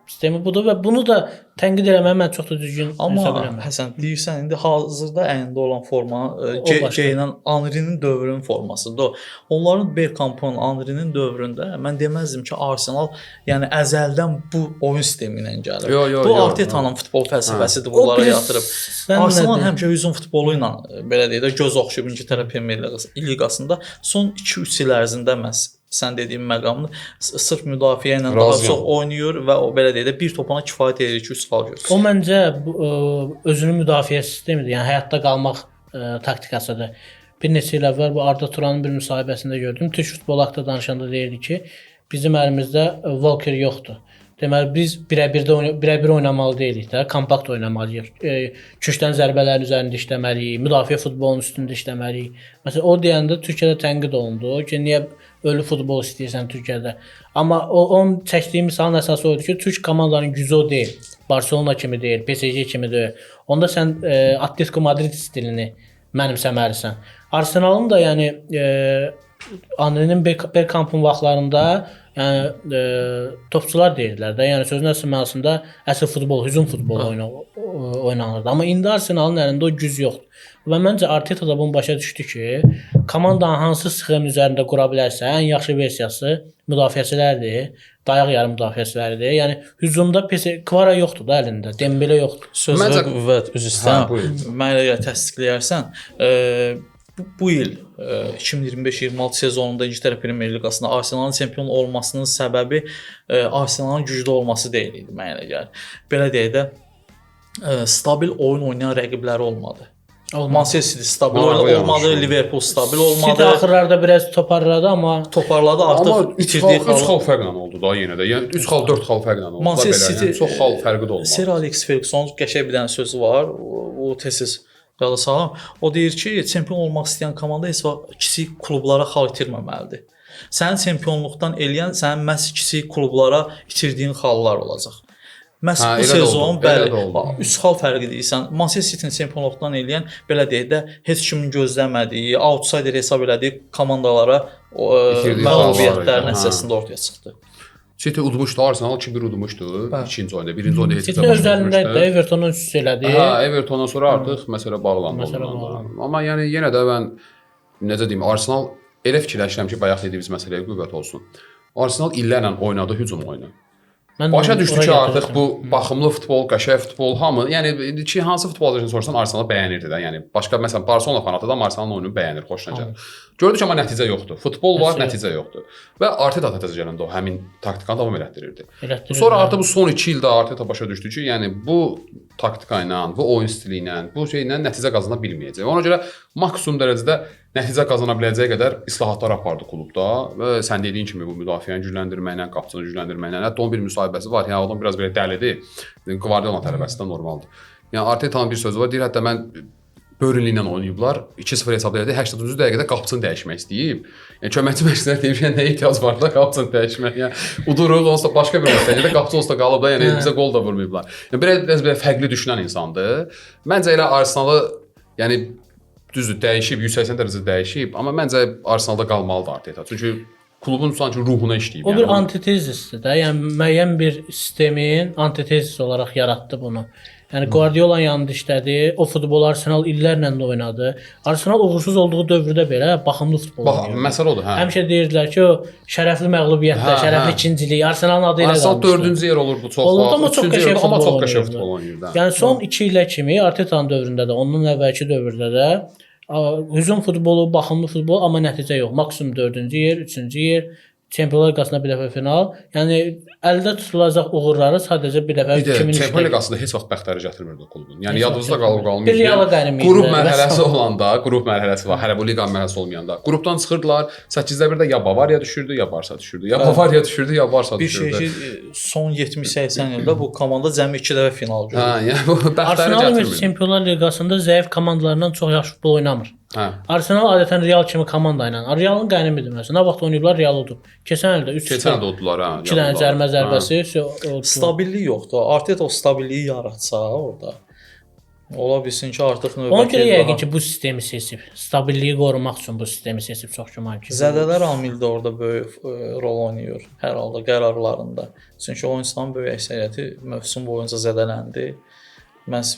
Speaker 2: Sistemi budur və bunu da tənqid eləməyi mən çox da düzgün hesab eləmirəm.
Speaker 1: Amma Həsən, deyirsən indi hazırda əlində olan forma geyinən Anrinin dövrünün formasıdır o. Onların Bergkampın, Anrinin dövründə mən deməzdim ki, Arsenal yəni əzəldən bu oyun sistemi ilə gəlir.
Speaker 3: Yo, yo,
Speaker 1: bu Arteta'nın futbol fəlsəfəsidir, bunlara yatırıb. Arsenal həmişə hücum futbolu ilə belə deyək də göz oxşayıb İngiltərə Premier Liqasında son 2-3 il ərzində məhz sən dediyin məqamını sırf müdafiə ilə daha çox oynayır və o belə deyək də bir topana kifayət edir ki, 3 xal götürsün.
Speaker 2: O məncə özünü müdafiə sistemidir. Yəni həyatda qalmaq taktikasıdır. Bir neçə il əvvəl bu Arda Turanın bir müsahibəsində gördüm. Türk futbolu haqqında danışanda deyirdi ki, bizim əlimizdə Walker yoxdur. Deməli biz birə-bir oynamalı deyilik də, kompakt oynamalıyıq. Küncdən zərbələrin üzərində işləməliyik, müdafiə futbolunun üstündə işləməliyik. Məsələn, o deyəndə Türkiyədə tənqid olundu ki, niyə ölü futbol istəyirsən Türkiyədə? Amma onun çəkdiyi misalın əsası o idi ki, türk komandalarının gücü o deyil. Barcelona kimi deyil, PSG kimi deyil. Onda sən Atletico Madrid stilini mənimsəməlisən. Arsenalın da yəni Anrinin Bergkampın vaxtlarında yəni topçular deyirdilər də, yəni sözün əsl mənasında əsl futbol, hücum futbolu oynanırdı. Amma indi Arsenalın əlində o güc yoxdur. Və məncə Arteta da bunu başa düşdü ki, komandanın hansı sxem üzərində qura bilərsə, ən yaxşı versiyası müdafiəçilərdir, dayaq yarım müdafiəçiləridir. Yəni hücumda Kvara yoxdur da əlində, Dembele yoxdur.
Speaker 1: Sözə qüvvət, üzr istəyirəm. Mənə elə təsdiqləyərsən. Bu il 2025-26 sezonunda İngiltərə Premier Liqasında Arsenalın çempion olmasının səbəbi Arsenalın güclü olması deyil idi, mənə elə gəlir. Belə deyək də, stabil oyun oynayan rəqibləri olmadı. Manchester City stabil olmadı, Liverpool stabil olmadı.
Speaker 2: City axırlarda biraz toparladı, amma
Speaker 1: toparladı artıq itirdiyi
Speaker 3: xal 3 xal fərqlə oldu da yenə də. Yəni 3 xal, 4 xal fərqlə oldu.
Speaker 1: Manchester City
Speaker 3: yəni, çox xal fərqi də olmadı.
Speaker 1: Sir Alex Ferguson qəşəng bir dənə sözü var. O tez-tez yada salam. O deyir ki, çempion olmaq istəyən komanda heç vaxt kiçik klublara xal itirməməlidir. Sənin çempionluqdan eləyən sənin məhz kiçik klublara itirdiyin xallar olacaq. Məhz bu sezon bəli, 3 xal fərqi deyirsən. Manchester City-ni çempionluqdan eləyən belə deyək də heç kimin gözləmədiyi, outsider hesab elədiyi komandalara məğlubiyyətlər nəticəsində ortaya çıxdı.
Speaker 3: City udmuşdu, Arsenal 2-1 udmuşdu ikinci oyunda. Birinci oyunda heç
Speaker 2: City özlərində idi, Evertonun 3-3 elədi.
Speaker 3: Hə, Evertondan sonra artıq məsələ bağlandı. Amma yəni yenə də mən necə deyim, Arsenal elə fikirləşirəm ki, bayaq dediyimiz məsələyə qüvvət olsun. Arsenal illərlə oynadı hücum oyunu. Başa düşdü ki, artıq bu baxımlı futbol, qəşəng futbol, hamı, yəni ki, hansı futbolçunu sorsan Arsenalı bəyənirdi də. Yəni başqa məsələn Barcelona fanatı da Arsenalın oyununu bəyənir, xoşuna gəlir. Gördü ki, amma nəticə yoxdur. Futbol var, nəticə yoxdur. Və Arteta da təzə gələndə o həmin taktikanı davam elətdirirdi. Sonra artıq bu son 2 ildə Arteta başa düşdü ki, yəni bu taktika ilə, bu oyun stili ilə, bu şeylə nəticə qazana bilməyəcək. Ona görə maksimum dərəcədə nəticə qazana biləcəyi qədər islahatlar apardı klubda və sən dediyin kimi bu müdafiəni gücləndirməklə, qapıçını gücləndirməklə, hətta onun bir müsahibəsi var. Yəni adam biraz belə dəlidir. Guardiola tələbəsi də normaldır. Yəni Arteta'nın bir sözü var, deyir hətta mən Burnley ilə oynayıblar. 2-0 hesab elədi. 80-cı dəqiqədə qapıçını dəyişmək istəyib. Yəni köməkçi məşqçilər deyib ki, nəyə ehtiyac var da qapıçını dəyişmək. Yəni uduruq olsa başqa bir məsələdə qapıçı olsa qalıb da, yəni bizə qol da vurmayıblar. Yəni biraz belə fərqli düşünən insandır. Məncə elə Arsenalı, yəni düzdür, dəyişib, 180 dərəcə dəyişib, amma məncə Arsenalda qalmalıdır Arteta. Çünki klubun sanki ruhuna işləyib.
Speaker 2: O yəni, bir antitezisdir də. Yəni müəyyən bir sistemin antitezisi olaraq yaratdı bunu. Yəni Guardiola yanında işlədi. O futbol Arsenal illərlə də oynadı. Arsenal uğursuz olduğu dövrdə belə baxımlı futbol
Speaker 3: Bax,
Speaker 2: oynayırdı.
Speaker 3: məsələ odur, hə.
Speaker 2: Həmişə deyirdilər ki, o şərəfli məğlubiyyətlər,
Speaker 3: Hə,
Speaker 2: şərəfli
Speaker 3: hə.
Speaker 2: ikincilik, Arsenalın adı elə
Speaker 3: Arsenal
Speaker 2: qalmışdı.
Speaker 3: 4-cü yer olurdu çox
Speaker 2: Olurdu,
Speaker 3: vaxt.
Speaker 2: amma çox
Speaker 3: üçüncü
Speaker 2: qəşəng
Speaker 3: yerdə, amma
Speaker 2: futbol
Speaker 3: çox qəşəng
Speaker 2: oynayırdı.
Speaker 3: futbol oynayırdı. hə.
Speaker 2: Yəni son 2 ilə kimi Arteta'nın dövründə də, ondan əvvəlki dövrdə də hücum futbolu, baxımlı futbol, amma nəticə yox. Maksimum 4-cü yer, 3-cü yer, Çempionlar Liqasında bir dəfə final. Yəni əldə tutulacaq uğurları sadəcə bir dəfə
Speaker 3: Bir də
Speaker 2: 2003-də.
Speaker 3: Çempionlar Liqasında heç vaxt bəxtəri gətirmirdi o klubun. Yəni
Speaker 2: Heç vaxt
Speaker 3: yadınızda qalıb
Speaker 2: gətirmirdi.
Speaker 3: qalmayıb.
Speaker 2: Bir Reala qənim idilər,
Speaker 3: Qrup
Speaker 2: və
Speaker 3: mərhələsi
Speaker 2: salam.
Speaker 3: olanda, qrup mərhələsi var. Hələ bu liqa mərhələsi olmayanda. Qrupdan çıxırdılar. 8-də 1-də ya Bavariya düşürdü, ya Barsa düşürdü. Ya Bavariya düşürdü, ya Barsa
Speaker 1: Bir şey
Speaker 3: düşürdü.
Speaker 1: ki, son 70-80 ildə bu komanda cəmi 2 dəfə final görüb.
Speaker 3: Hə, yəni bu bəxtəri
Speaker 2: Arsenal ümumiyyətlə
Speaker 3: gətirmirdi.
Speaker 2: Çempionlar Liqasında zəif komandalarla çox yaxşı futbol oynamır.
Speaker 3: Hə.
Speaker 2: Arsenal adətən Real kimi komanda ilə. Realın qənimidir məsələn. Nə vaxt oynayıblar Real udub. Keçən il də 3
Speaker 3: Keçən il də uddular hə.
Speaker 2: 2 dənə cərimə zərbəsi.
Speaker 1: Stabillik yoxdur. Arteta o stabilliyi yaratsa orada ola bilsin ki, artıq növbəti
Speaker 2: Ona görə
Speaker 1: il
Speaker 2: yəqin
Speaker 1: daha-
Speaker 2: ki, bu sistemi seçib. Stabilliyi qorumaq üçün bu sistemi seçib çox güman ki.
Speaker 1: Zədələr amili də orada böyük rol oynayır hər halda qərarlarında. Çünki oyunçuların böyük əksəriyyəti mövsüm boyunca zədələndi. Məhz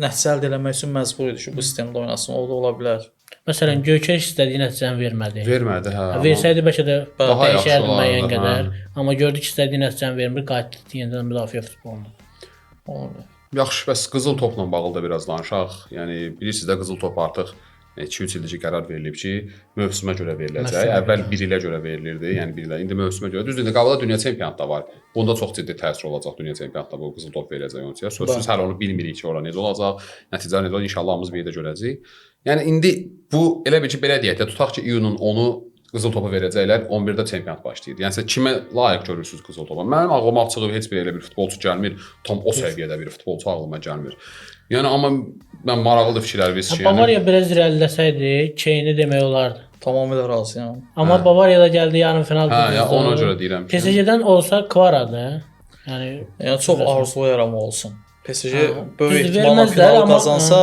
Speaker 1: nəticə əldə eləmək üçün məcbur idi ki, bu sistemdə oynasın. O da ola bilər.
Speaker 2: Məsələn, Gökəş istədiyi nəticəni vermədi.
Speaker 3: Vermədi hə. amma-
Speaker 2: Versəydi bəlkə də
Speaker 3: Daha yaxşı
Speaker 2: dəyişərdi
Speaker 3: olardı,
Speaker 2: müəyyən
Speaker 3: hə.
Speaker 2: qədər. Amma gördü ki, istədiyi nəticəni vermir, qayıtdı yenidən müdafiə futboluna.
Speaker 1: Ola bilər.
Speaker 3: Yaxşı, bəs qızıl topla bağlı da biraz danışaq. Yəni bilirsiniz də qızıl top artıq 2-3 ildir ki, qərar verilib ki, mövsümə görə veriləcək.
Speaker 2: Mövsümə
Speaker 3: Əvvəl bir ilə görə verilirdi, yəni bir ilə. İndi mövsümə görə. Düzdür, indi qabaqda dünya çempionatı da var. Bunda çox ciddi təsir olacaq dünya çempionatında bu qızıl top veriləcək oyunçuya. Sözsüz hələ onu bilmirik ki, ora necə olacaq, nəticə necə olacaq, inşallah hamımız bir yerdə görəcəyik. Yəni indi bu elə bil ki, belə deyək də, tutaq ki, iyunun 10-u qızıl topu verəcəklər, 11-də çempionat başlayır. Yəni sən kimə layiq görürsüz qızıl topa? Mənim ağlıma açığı heç bir elə bir futbolçu gəlmir, tam o səviyyədə bir futbolçu ağlıma gəlmir. Yəni amma mən maraqlıdır fikirləriniz ki, yəni
Speaker 2: Bavariya biraz irəliləsəydi, Kane-i demək olardı.
Speaker 1: Tamamilə razıyam.
Speaker 2: Amma hə. Bavariya da gəldi yarım final.
Speaker 3: Hə, ya ona görə deyirəm ki.
Speaker 2: PSG-dən olsa Kvaradır. Yəni
Speaker 1: Yəni çox arzulayıram olsun. PSG böyük
Speaker 2: Düzdür,
Speaker 1: ehtimalla
Speaker 2: verməzlər,
Speaker 1: finalı
Speaker 2: amma-
Speaker 1: qazansa,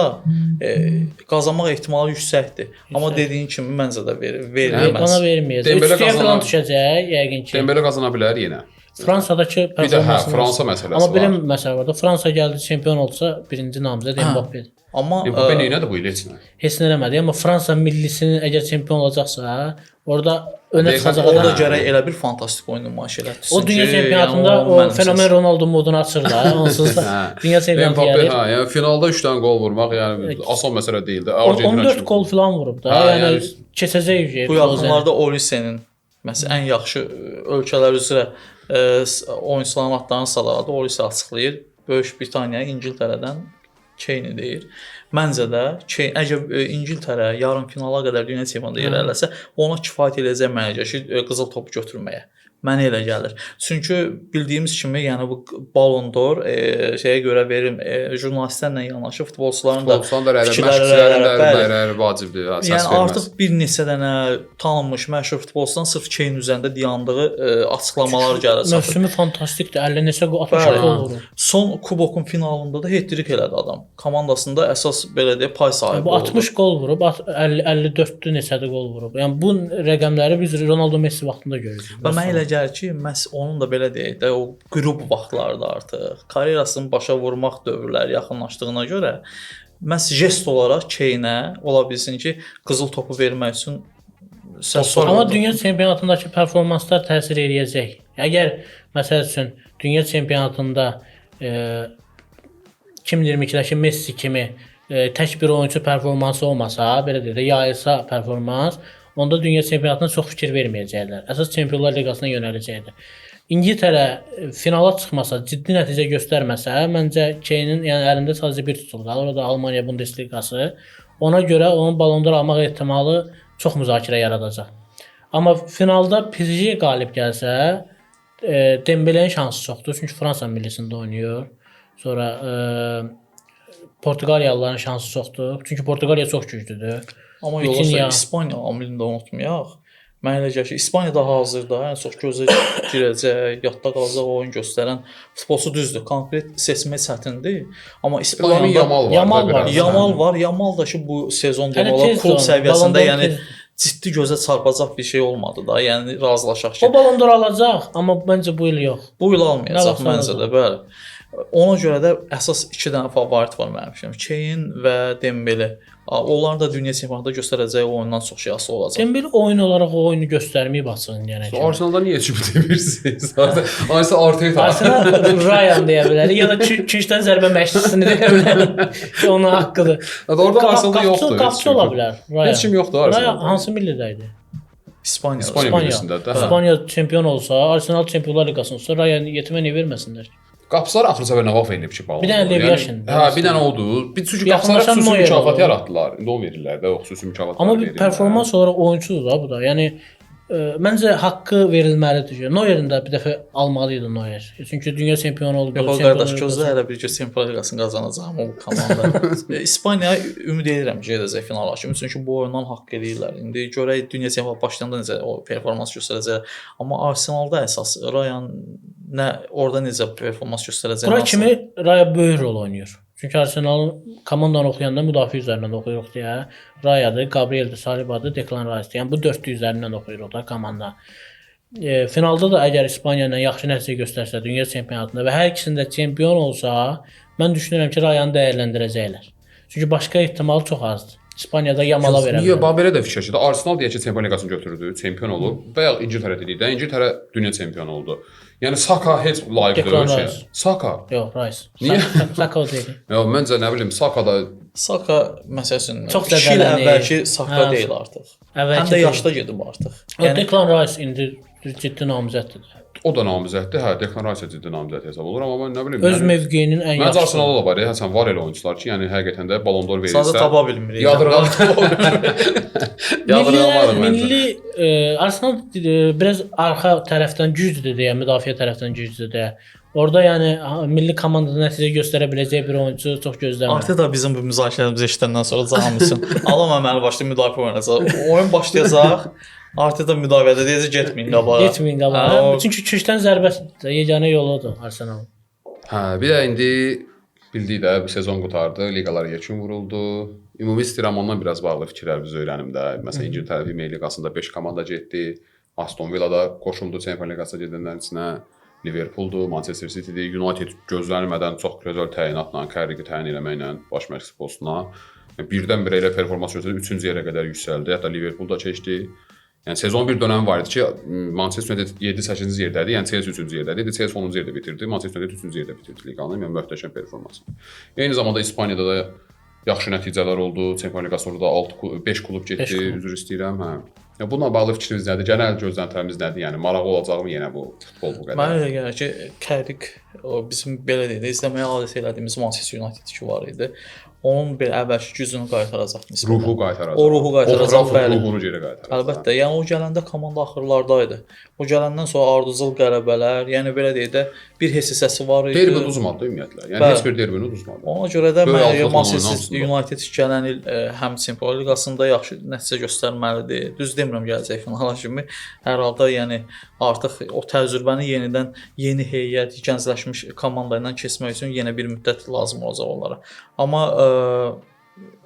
Speaker 1: qazanmaq ehtimalı yüksəkdir. Amma dediyin kimi məncə də verilməz.
Speaker 2: ona verməyəcək.
Speaker 3: Dembele
Speaker 2: Üçlüyə
Speaker 3: qazanan-
Speaker 2: falan düşəcək yəqin ki.
Speaker 3: Dembele qazana bilər yenə.
Speaker 2: Fransadakı
Speaker 3: Bir də hə,
Speaker 2: performansını
Speaker 3: Fransa məsələsi
Speaker 2: Amma bir
Speaker 3: var.
Speaker 2: məsələ var da. Fransa gəldi çempion olsa birinci namizəd Mbappe-dir.
Speaker 1: Amma
Speaker 3: Mbappe nə etdi bu il heç nə?
Speaker 2: Heç nə eləmədi, amma Fransa millisinin əgər çempion olacaqsa, orada önə
Speaker 3: Deyirsən,
Speaker 2: çıxacaq
Speaker 1: orada
Speaker 2: adam.
Speaker 1: gərək elə bir fantastik oyun nümayiş elətdirsin.
Speaker 2: O dünya
Speaker 1: ki,
Speaker 2: çempionatında
Speaker 1: yəni
Speaker 2: o
Speaker 1: mənim
Speaker 2: fenomen
Speaker 1: səs-
Speaker 2: Ronaldo modunu açır da, onsuz da
Speaker 3: Hə.
Speaker 2: dünya çempionatı
Speaker 3: Mbappe
Speaker 2: gəlir.
Speaker 3: hə, yəni finalda 3 dənə qol vurmaq yəni asan məsələ deyildi. Argentina
Speaker 2: 14
Speaker 3: üçün.
Speaker 2: qol filan vurub da.
Speaker 3: Hə,
Speaker 2: Yəni
Speaker 3: yəni-
Speaker 2: keçəcək
Speaker 1: Bu yaxınlarda Olisenin məsələn ən yaxşı ölkələr üzrə oyunçuların adlarını sadaladı. Olise açıqlayır. Böyük Britaniya İngiltərədən Kane deyir. Məncə də Kane əgər İngiltərə yarım finala qədər dünya çempionatında irəliləsə, ona kifayət eləyəcək mənə gəlir ki, qızıl topu götürməyə. Mənə elə gəlir. Çünki bildiyimiz kimi, yəni bu Ballon d'Or şeyə görə verim, jurnalistlərlə yanaşı futbolçuların da
Speaker 3: Futbolçuların da rəyi,
Speaker 1: fikirləri,
Speaker 3: məşqçilərin də
Speaker 1: bəli.
Speaker 3: rəyi vacibdir, hə, səs
Speaker 1: Yəni
Speaker 3: verməz.
Speaker 1: artıq bir neçə dənə tanınmış məşhur futbolçudan sırf Kane üzərində dayandığı açıqlamalar gəlir çatır.
Speaker 2: Mövsümü fantastikdir. 50 neçə qol, 60
Speaker 1: Bəli.
Speaker 2: qol vurub.
Speaker 1: Son kubokun finalında da hat-trick elədi adam. Komandasında əsas belə deyək pay sahibi
Speaker 2: Bu
Speaker 1: oldu.
Speaker 2: 60 qol vurub, 54-dür neçədir qol vurub. Yəni bu rəqəmləri biz Ronaldo Messi vaxtında görürük.
Speaker 1: Və mənə elə gəlir ki, məhz onun da belə deyək də o qrup vaxtlarda artıq karyerasını başa vurmaq dövrləri yaxınlaşdığına görə məhz jest olaraq Kane-ə ola bilsin ki, qızıl topu vermək üçün səs
Speaker 2: Amma dünya çempionatındakı performanslar təsir eləyəcək. Əgər məsəl üçün dünya çempionatında 2022-dəki Messi kimi tək bir oyunçu performansı olmasa, belə deyək də, yayılsa performans, onda dünya çempionatına çox fikir verməyəcəklər. Əsas Çempionlar Liqasına yönələcəklər. İngiltərə finala çıxmasa, ciddi nəticə göstərməsə, məncə Kane-in yəni əlində sadəcə bir titul qalır, o da Almaniya Bundesliqası. Ona görə onun Ballon d'Or almaq ehtimalı çox müzakirə yaradacaq. Amma finalda PSG qalib gəlsə, Dembelenin şansı çoxdur, çünki Fransa millisində oynayır. Sonra Portuqaliyalıların şansı çoxdur, çünki Portuqaliya çox güclüdür.
Speaker 1: Amma
Speaker 2: Vitinha.
Speaker 1: yoldaşlar İspaniya amilini də unutmayaq. Mənə elə gəlir ki, İspaniya da hazırda ən çox gözə girəcək, yadda qalacaq oyun göstərən futbolçu düzdür. Konkret seçmək çətindir. Amma
Speaker 3: Lamin
Speaker 1: İspaniyada
Speaker 3: Yamal var.
Speaker 2: Yamal
Speaker 3: da
Speaker 2: var.
Speaker 3: biraz.
Speaker 1: Yamal var. Yamal da ki bu sezon
Speaker 2: Hələ
Speaker 1: demək olar
Speaker 2: tez
Speaker 1: klub
Speaker 2: də onun,
Speaker 1: səviyyəsində,
Speaker 2: Ballon d'Or
Speaker 1: yəni
Speaker 2: tez.
Speaker 1: ciddi gözə çarpacaq bir şey olmadı da. Yəni razılaşaq ki,
Speaker 2: O Ballon d'Or alacaq, amma məncə bu il yox.
Speaker 1: bu il
Speaker 2: Nə
Speaker 1: almayacaq
Speaker 2: vaxtsa
Speaker 1: məncə də, bəli. Ona görə də əsas 2 dənə favorit var mənim fikrimcə. Kane və Dembele. Onların da dünya çempionatında göstərəcəyi oyundan çox şey asılı olacaq.
Speaker 2: Dembele oyun olaraq o oyunu göstərməyib açığın yəni.
Speaker 3: Arsenalda niyə heç bir demirsiniz? Arsenal Arteta.
Speaker 2: Arsenal Ryan deyə bilərik ya da küncdən zərbə məşqçisini deyə bilərik. Onun haqqıdır.
Speaker 3: Orada Arsenalda yoxdur.
Speaker 2: Qapçı ola bilər. Ryan.
Speaker 3: Heç kim yoxdur Arsenalda.
Speaker 2: Ryan hansı millidə idi?
Speaker 1: İspaniya
Speaker 3: millisində də.
Speaker 2: İspaniya çempion olsa, Arsenal Çempionlar Liqasında olsa, Ryan yetimə niyə verməsinlər?
Speaker 3: Qapıçılar axır səfər nə vaxt verilib ki, Ballon d'Or?
Speaker 2: Bir dənə Lev Yashin.
Speaker 3: Hə, bir dənə oldu. Bir çünki qapıçılara xüsusi mükafat yaratdılar. İndi onu verirlər də, o xüsusi mükafatlar
Speaker 2: verirlər. Amma bir performans olaraq oyunçudur da bu da. Yəni məncə haqqı verilməlidir. Neuerin də bir dəfə almalı idi Neuer. Çünki dünya çempionu oldu.
Speaker 1: Yox, qardaş, gözlə hələ bir Çempionlar Liqasını qazanacaq o komanda. İspaniya ümid edirəm ki, gedəcək finala kimi. Çünki bu oyundan haqq eləyirlər. İndi görək dünya çempionatı başlayanda necə o performans göstərəcək. Amma Arsenalda əsas Ryan nə orada necə performans göstərəcək?
Speaker 2: Bura kimi Raya böyük rol oynayır. Çünki Arsenalın komandanı oxuyanda müdafiə üzərindən oxuyuruq deyə. Rayadır, Gabrieldir, Salibadır, Declan Rice'dir. Yəni bu dördlü üzərindən oxuyuruq da komanda. Finalda da əgər İspaniya ilə yaxşı nəticə göstərsə dünya çempionatında və hər ikisində çempion olsa, mən düşünürəm ki, Rayanı dəyərləndirəcəklər. Çünki başqa ehtimal çox azdır. İspaniyada Yamala verə bilər.
Speaker 3: Niyə? Bax belə də fikirləşirdi. Arsenal deyək ki, Çempionlar Liqasını götürdü, çempion olub. Bayaq İngiltərə dedik də, İngiltərə dünya çempionu oldu. Yəni Saka heç layiq deyil şeyə. Saka.
Speaker 2: Yox, Rice.
Speaker 3: Niyə?
Speaker 2: Saka o deyil.
Speaker 3: Yox, məncə nə bilim Saka da
Speaker 1: Saka məsəl üçün
Speaker 2: çox
Speaker 1: 2 il əvvəlki Saka deyil artıq. Həm də yaşda gedib artıq.
Speaker 2: Yəni Declan Rice indi ciddi namizəddir.
Speaker 3: O da namizəddir. Hə, Declan Rice ciddi namizəd hesab olur, amma mən nə bilim.
Speaker 2: Öz mövqeyinin ən yaxşısı.
Speaker 3: Məncə Arsenalda da var, Həsən, var elə oyunçular ki, yəni həqiqətən də Ballon d'Or verilsə.
Speaker 1: Sadəcə tapa bilmirik.
Speaker 3: Yadırğamarıq məncə.
Speaker 2: Milli Arsenal biraz arxa tərəfdən güclüdür deyə, müdafiə tərəfdən güclüdür deyə. Orada yəni milli komandada nəticə göstərə biləcək bir oyunçu çox gözləmirəm.
Speaker 1: Arteta bizim bu müzakirəmizi eşidəndən sonra canım üçün alam əməli başlayıb müdafiə oynayacaq. Oyun başlayacaq. Arteta müdafiədə deyəcək getməyin qabağa.
Speaker 2: Getməyin qabağa. Çünki küncdən zərbəsi yeganə yoludur Arsenalın.
Speaker 3: Hə, bir də indi bildik də bu sezon qurtardı, liqalar yekun vuruldu. Ümumi istəyirəm ondan biraz bağlı fikirlərimizi öyrənim də. Məsələn, İngiltərə Premier Liqasında 5 komanda getdi. Aston Villa da qoşuldu Çempionlar Liqasına gedənlərin içinə. Liverpooldur, Manchester City-dir, United gözlənilmədən çox gözəl təyinatla, Carrick'i təyin eləməklə baş məşqçi postuna. Yəni birdən-birə elə performans göstərdi, 3-cü yerə qədər yüksəldi. Hətta Liverpool da keçdi. Yəni sezon bir dönəmi var idi ki, Manchester United 7-8-ci yerdədir, yəni Chelsea 3-cü yerdədir. İndi Chelsea 10-cu yerdə bitirdi, Manchester United 3-cü yerdə bitirdi liqanı. Yəni möhtəşəm performans. Eyni zamanda İspaniyada da yaxşı nəticələr oldu. Çempionlar Liqasında da 5 klub getdi, üzr istəyirəm, hə. Yəni bununla bağlı fikriniz nədir? Genel gözləntilərimiz nədir? Yəni maraqlı olacaqmı yenə bu futbol bu qədər?
Speaker 1: Mənə elə gəlir ki, Carrick o bizim belə deyək də izləməyə adət elədiyimiz Manchester United ki var idi. Onun bir əvvəlki gücünü qaytaracaq nisbətən.
Speaker 3: Ruhu qaytaracaq.
Speaker 1: O ruhu qaytaracaq, bəli.
Speaker 3: Ruhunu geri qaytaracaq.
Speaker 1: Əlbəttə, yəni o gələndə komanda axırlarda idi. O gələndən sonra ardıcıl qələbələr, yəni belə deyək də bir hissəsi var idi.
Speaker 3: Derbi uduzmadı ümumiyyətlə. Yəni
Speaker 1: bəli.
Speaker 3: Heç bir derbini uduzmadı.
Speaker 1: Ona görə də mənə Manchester United gələn il həm Çempionlar Liqasında yaxşı nəticə göstərməlidir. Düz demirəm gələcək finala kimi. Hər halda yəni artıq o təcrübəni yenidən yeni heyət, gəncləşmiş komanda ilə keçmək üçün yenə bir müddət lazım olacaq onlara. Amma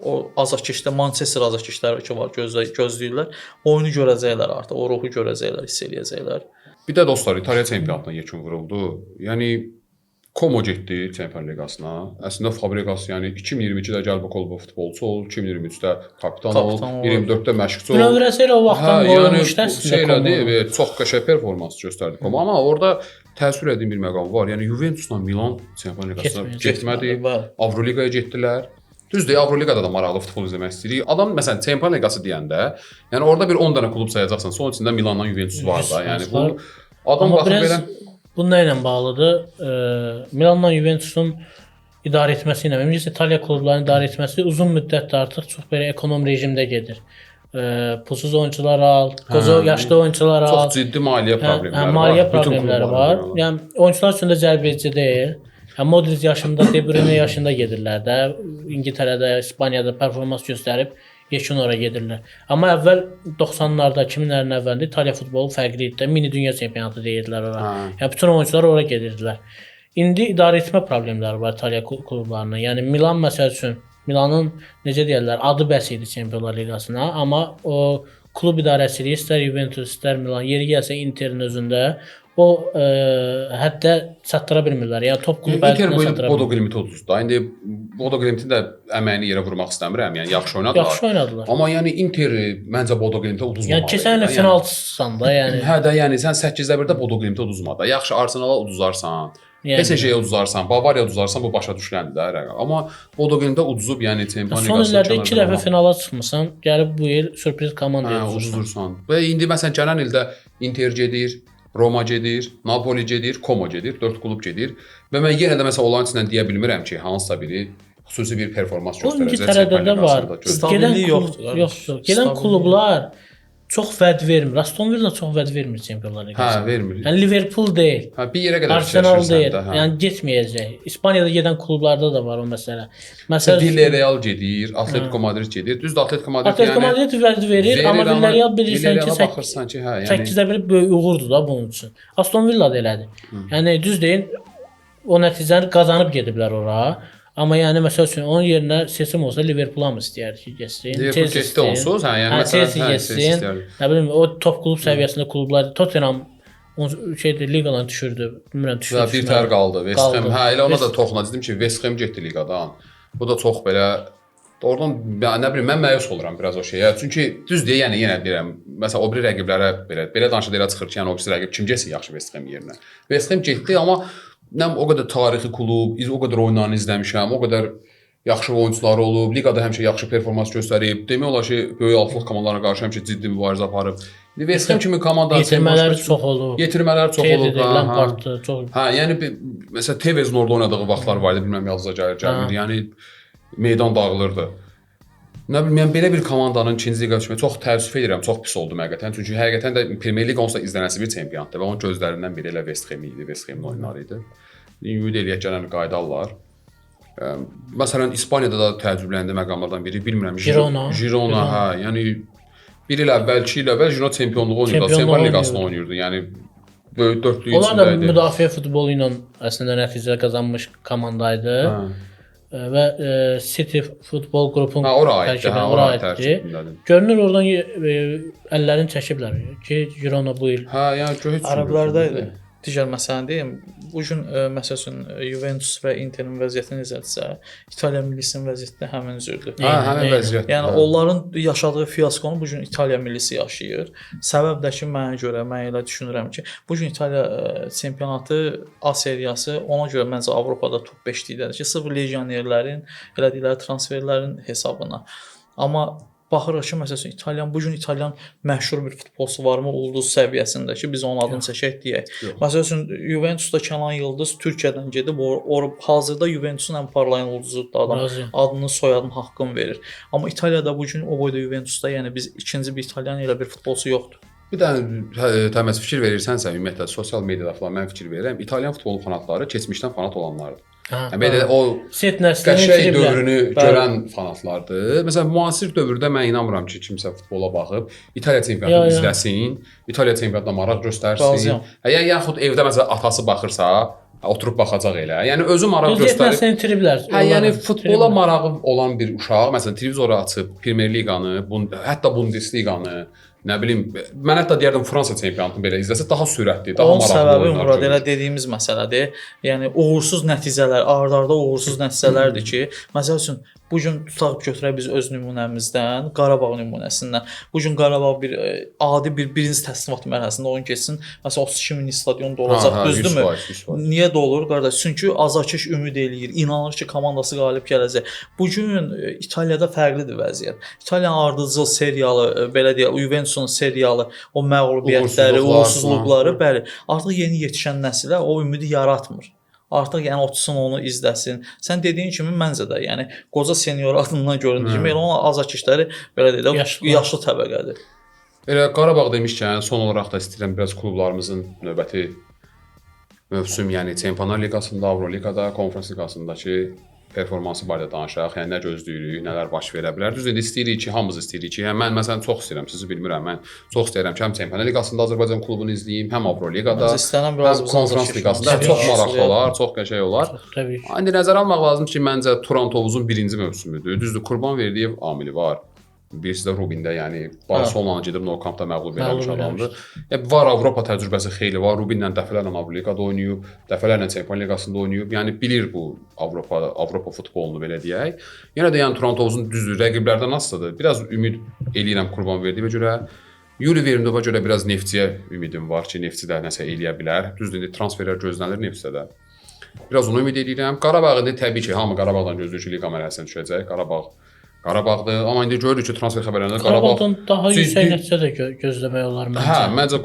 Speaker 1: o azarkeşdə Manchester azarkeşləri ki var, gözləyirlər. Oyunu görəcəklər artıq, o ruhu görəcəklər, hiss eləyəcəklər.
Speaker 3: Bir də dostlar, İtaliya çempionatına yekun vuruldu. Yəni Como getdi Çempionlar Liqasına. Əslində Fabregas, yəni 2022-də gəl bu klubu futbolçu ol, 2023-də kapitan ol, 24-də məşqçi ol.
Speaker 2: Bünövrəsi elə o vaxtdan qoyulmuşdu
Speaker 3: əslində. Yəni şey elədi, çox qəşəng performans göstərdi Como, amma orada təəssür etdiyim bir məqam var. Yəni Juventusla Milan Çempionlar Liqasına getmədi, Avroliqaya getdilər. Düzdür, Avroliqada da maraqlı futbol izləmək istəyirik. Adam məsələn Çempionlar Liqası deyəndə, yəni orada bir 10 dənə klub sayacaqsan, son içində Milanla Juventus var da. Yəni bu adam baxır belə.
Speaker 2: Bu nə ilə bağlıdır? Milanla Juventusun idarə etməsi ilə, ümumiyyətlə İtaliya klublarının idarə etməsi uzun müddətdir artıq çox belə ekonom rejimdə gedir. Pulsuz oyunçular al, qoca yaşlı oyunçular al.
Speaker 3: Çox ciddi maliyyə problemləri var.
Speaker 2: Maliyyə problemləri var. Yəni oyunçular üçün də cəlbedici deyil. Yəni Modric yaşında, De Bruyne yaşında gedirlər də. İngiltərədə, İspaniyada performans göstərib yekun ora gedirlər. Amma əvvəl 90-larda, 2000-lərin əvvəlində İtaliya futbolu fərqli idi də. Mini dünya çempionatı deyirdilər ora. Yəni bütün oyunçular ora gedirdilər. İndi idarə etmə problemləri var İtaliya klublarının. Yəni Milan məsəl üçün, Milanın necə deyirlər, adı bəs idi Çempionlar Liqasına, amma o klub idarəçiliyi istər Juventus, istər Milan, yeri gəlsə Interin özündə o həddə çatdıra bilmirlər. Yəni top klub
Speaker 3: Inter
Speaker 2: hədinə
Speaker 3: bu il
Speaker 2: çatdıra
Speaker 3: Bodo
Speaker 2: bilmirlər.
Speaker 3: Glimt'i uduzdu da. İndi Bodo Glimt'in də əməyini yerə vurmaq istəmirəm. Yəni yaxşı oynadılar.
Speaker 2: Yaxşı oynadılar.
Speaker 3: Amma yəni Inter məncə Bodo Glimt'ə uduzmamalı.
Speaker 2: Yəni keçən
Speaker 3: idi
Speaker 2: il
Speaker 3: də.
Speaker 2: finalçısan da, yəni.
Speaker 3: Hə də yəni sən 8-də 1-də Bodo Glimt'i uduzma da. Yaxşı Arsenala uduzarsan,
Speaker 2: Yəni.
Speaker 3: PSG-yə uduzarsan, Bavariya uduzarsan bu başa düşüləndir də rəqəm. Amma Bodo Glimt'ə uduzub yəni Çempionlar
Speaker 2: Son
Speaker 3: Liqasında
Speaker 2: illərdə 2 dəfə finala çıxmısan, gəlib bu il sürpriz komandaya
Speaker 3: Hə,
Speaker 2: uduzursan.
Speaker 3: uduzursan. Və indi məsələn gələn ildə Inter gedir, Roma gedir, Napoli gedir, Como gedir, 4 klub gedir. Və mən yenə də məsələn onların içindən deyə bilmirəm ki, hansısa biri xüsusi bir performans
Speaker 2: Bu
Speaker 3: göstərəcək.
Speaker 2: İngiltərədə də
Speaker 3: Çempionlar
Speaker 2: var.
Speaker 3: Liqasında. Gördük.
Speaker 1: Stabillik
Speaker 2: Gedən
Speaker 1: yoxdur,
Speaker 2: klub,
Speaker 1: qardaş.
Speaker 2: yoxdur. Gedən
Speaker 1: Stabillik
Speaker 2: klublar çox vəd vermir. Aston Villa çox vəd vermir Çempionlar
Speaker 3: Hə,
Speaker 2: Liqasında.
Speaker 3: vermir.
Speaker 2: Yəni Liverpool deyil.
Speaker 3: Hə, bir yerə qədər
Speaker 2: Arsenal
Speaker 3: fikirləşirsən
Speaker 2: deyil.
Speaker 3: də, hə.
Speaker 2: Yəni getməyəcək. İspaniyada gedən klublarda da var o məsələ. Məsəl
Speaker 3: Villarreal gedir, Atletico Madrid gedir. Düzdür, Atletico Madrid
Speaker 2: Atletico
Speaker 3: yəni
Speaker 2: Madrid vəd verir, amma Villarreal bilirsən ki,
Speaker 3: Villarreala baxırsan ki, hə, yəni
Speaker 2: 8-də 1 böyük uğurdur da bunun üçün. Aston Villa da elədir. Yəni düz deyin, o nəticəni qazanıb gediblər ora. Amma yəni məsəl üçün onun yerinə seçim olsa Liverpool hamı istəyər ki, getsin.
Speaker 3: Liverpool
Speaker 2: Chelsea
Speaker 3: getdi
Speaker 2: istəyir.
Speaker 3: onsuz, hə, yəni
Speaker 2: Hə,
Speaker 3: məsələn,
Speaker 2: Chelsea
Speaker 3: hə, Chelsea
Speaker 2: getsin.
Speaker 3: istəyər.
Speaker 2: Nə bilim, o top klub səviyyəsində klublar Tottenham şeydir, liqadan düşürdü. Bilmirəm düşürdü.
Speaker 3: Və bir tər qaldı. West Ham.
Speaker 2: Qaldı.
Speaker 3: Hə, elə ona da
Speaker 2: West-
Speaker 3: toxuna dedim ki, West Ham getdi liqadan. Bu da çox belə oradan nə bilim mən məyus oluram biraz o şeyə. Çünki düz deyə yəni yenə deyirəm, məsələn o biri rəqiblərə belə danışır elə çıxır ki, yəni o birisi rəqib kim getsin yaxşı West Ham yerinə. West Ham getdi, amma nə o qədər tarixi klub, o qədər oyunlarını izləmişəm, o qədər yaxşı oyunçuları olub, liqada həmişə yaxşı performans göstərib. Demək olar ki, böyük altlıq komandalarına qarşı həmişə ciddi mübarizə aparıb. İndi West Ham kimi komanda
Speaker 2: Yetirmələr çox olub.
Speaker 3: Yetirmələr çox olub.
Speaker 2: Terry'dir,
Speaker 3: hə, hə.
Speaker 2: Lampard'dır, çox.
Speaker 3: Hə, yəni bir, məsələn Tevezin orada oynadığı vaxtlar var idi, bilmirəm yadınıza gəlir, gəlmir. Yəni meydan dağılırdı. Nə bilim, yəni belə bir komandanın ikinci liqa düşməyi çox təəssüf edirəm, çox pis oldu həqiqətən. Çünki həqiqətən də Premier Liq onsuz da izlənəsi bir çempionatdır və onun gözlərindən biri elə West Ham idi, West Ham-in oyunları idi. Ümid eləyək gələn qayıdarlar. Məsələn İspaniyada da təəccübləndiyi məqamlardan biri, bilmirəm
Speaker 2: Girona.
Speaker 3: Girona, hə, yəni bir il əvvəl, 2 il əvvəl Girona çempionluğu oynayırdı,
Speaker 2: Çempionluğu
Speaker 3: Çempionlar Liqasını
Speaker 2: oynayırdı.
Speaker 3: oynayırdı. Yəni böyük dörtlüyün
Speaker 2: Onlar da
Speaker 3: içində idi.
Speaker 2: müdafiə futbolu ilə əslində nəticə qazanmış komanda idi.
Speaker 3: Hə.
Speaker 2: Və City futbol qrupun
Speaker 3: Hə, ora aiddir,
Speaker 2: tərkibinə
Speaker 3: hə,
Speaker 2: ora
Speaker 3: ora
Speaker 2: aiddir.
Speaker 3: tərkibindədir.
Speaker 2: Görünür oradan əllərini çəkiblər ki, Girona bu il
Speaker 3: Hə, yəni gör heç
Speaker 1: Ərəblərdə idi. Digər məsələni deyim. Bu gün məsəl üçün Juventus və Interin vəziyyəti necədirsə, İtaliya millisinin vəziyyəti də həmin cürdür.
Speaker 3: Hə, həmin
Speaker 2: Eyni.
Speaker 3: vəziyyət.
Speaker 1: Yəni
Speaker 3: hə.
Speaker 1: onların yaşadığı fiaskonu bu gün İtaliya millisi yaşayır. Səbəb də ki, mənə görə, mən elə düşünürəm ki, bu gün İtaliya çempionatı A seriyası ona görə məncə Avropada top 5-likdədir ki, sırf legionerlərin elədikləri transferlərin hesabına. Amma baxırıq ki, məsəl üçün İtalyan bu gün İtalyan məşhur bir futbolçusu varmı ulduz səviyyəsində ki, biz onun adını çəkək deyək.
Speaker 3: Yox.
Speaker 1: Məsəl üçün Juventusda Kənan Yıldız Türkiyədən gedib hazırda Juventusun ən parlayan ulduzudur adam.
Speaker 2: Razıyam.
Speaker 1: Adını, soyadının haqqını verir. Amma İtaliyada bu gün o boyda Juventusda, yəni biz ikinci bir İtalyan elə bir futbolçu yoxdur.
Speaker 3: Bir dənə təməz fikir verirsənsə, ümumiyyətlə sosial mediada falan mən fikir verirəm. İtalyan futbolu fanatları keçmişdən fanat olanlardır.
Speaker 2: Hə.
Speaker 3: Yəni belə o
Speaker 2: Set nəslini
Speaker 3: qəşəng
Speaker 2: itiriblər.
Speaker 3: dövrünü
Speaker 1: Bəli.
Speaker 3: görən fanatlardır. Məsələn, müasir dövrdə mən inanmıram ki, kimsə futbola baxıb İtaliya çempionatını
Speaker 2: Ya, ya.
Speaker 3: izləsin, İtaliya çempionatına maraq göstərsin.
Speaker 1: Razıyam.
Speaker 3: Hə, ya yaxud evdə məsələn atası baxırsa, oturub baxacaq elə. Yəni özü maraq
Speaker 2: Düz
Speaker 3: göstərib.
Speaker 2: nəslini itiriblər.
Speaker 3: Hə, yəni
Speaker 2: Onları
Speaker 3: futbola
Speaker 2: itiriblər.
Speaker 3: marağı olan bir uşaq, məsələn, televizoru açıb Premier Liqanı, hətta Bundesliqanı, nə bilim, mən hətta deyərdim Fransa çempionatını belə izləsə daha sürətli, daha
Speaker 1: Onun
Speaker 3: maraqlı
Speaker 1: səbəbi
Speaker 3: oyunlar
Speaker 1: Murad
Speaker 3: görür.
Speaker 1: elə dediyimiz məsələdir. Yəni uğursuz nəticələr, ard-arda uğursuz nəticələrdir ki, məsəl üçün bu gün tutaq götürək biz öz nümunəmizdən, Qarabağ nümunəsindən. Bu gün Qarabağ bir adi bir birinci təsnifat mərhələsində oyun keçsin. Məsələn 32 min stadion dolacaq,
Speaker 3: Hə, hə,
Speaker 1: düzdürmü?
Speaker 3: 100%, 100%.
Speaker 1: Niyə dolur qardaş? Çünki azarkeş ümid eləyir, inanır ki, komandası qalib gələcək. Bu gün İtaliyada fərqlidir vəziyyət. İtaliyanın ardıcıl seriyalı, belə deyək, Juventusun seriyalı, o məğlubiyyətləri,
Speaker 3: Uğursuzluqlar,
Speaker 1: uğursuzluqları, bəli, artıq yeni yetişən nəsilə o ümidi yaratmır. Artıq yəni otursun onu izləsin. Sən dediyin kimi məncə də, yəni qoca senior adından göründüyü kimi elə onun azarkeşləri belə deyək də
Speaker 2: Yaşlı.
Speaker 1: yaşlı təbəqədir.
Speaker 3: Elə Qarabağ demişkən, son olaraq da istəyirəm biraz klublarımızın növbəti mövsüm, yəni Çempionlar Liqasında, Avroliqada, Konfrans Liqasındakı performansı barədə danışaq. Yəni nə gözləyirik, nələr baş verə bilər. Düzdür, indi istəyirik ki, hamımız istəyirik ki, yəni mən məsələn çox istəyirəm, sizi bilmirəm. Mən çox istəyirəm ki, həm Çempionlar Liqasında Azərbaycan klubunu izləyim, həm Avroliqada,
Speaker 1: Məncə istənilən biraz
Speaker 3: həm Konfrans Liqasında. Çox maraqlı olar, çox qəşəng olar.
Speaker 2: Təbii ki.
Speaker 3: İndi nəzərə almaq lazımdır ki, məncə Turan Tovuzun birinci mövsümüdür. Düzdür, Qurban Verdiyev amili var. Birisi də Rubində, yəni Barselonanı gedib Nou Campda məğlub eləmiş adamdır. Yəni var Avropa təcrübəsi xeyli var. Rubinlə dəfələrlə Avropa oynayıb, dəfələrlə Çempionlar Liqasında oynayıb. Yəni bilir bu Avropa futbolunu belə deyək. Yenə də yəni Turan Tovuzun düzdür, rəqiblərdən asılıdır. Biraz ümid eləyirəm Qurbanverdiyevə görə. Yuri Vermidova görə biraz Neftçiyə ümidim var ki, Neftçi də nəsə eləyə bilər. Düzdür, indi transferlər gözlənilir Neftçidə də. Biraz onu ümid eləyirəm. Qarabağ indi təbii ki, hamı Qarabağdan gözləyir ki, liqa mərhələsinə düşəcək. Qarabağdır. Amma indi görürük ki, transfer xəbərlərində
Speaker 2: Qarabağdan daha yüksək nəticə də gözləmək olar məncə.
Speaker 3: Hə, məncə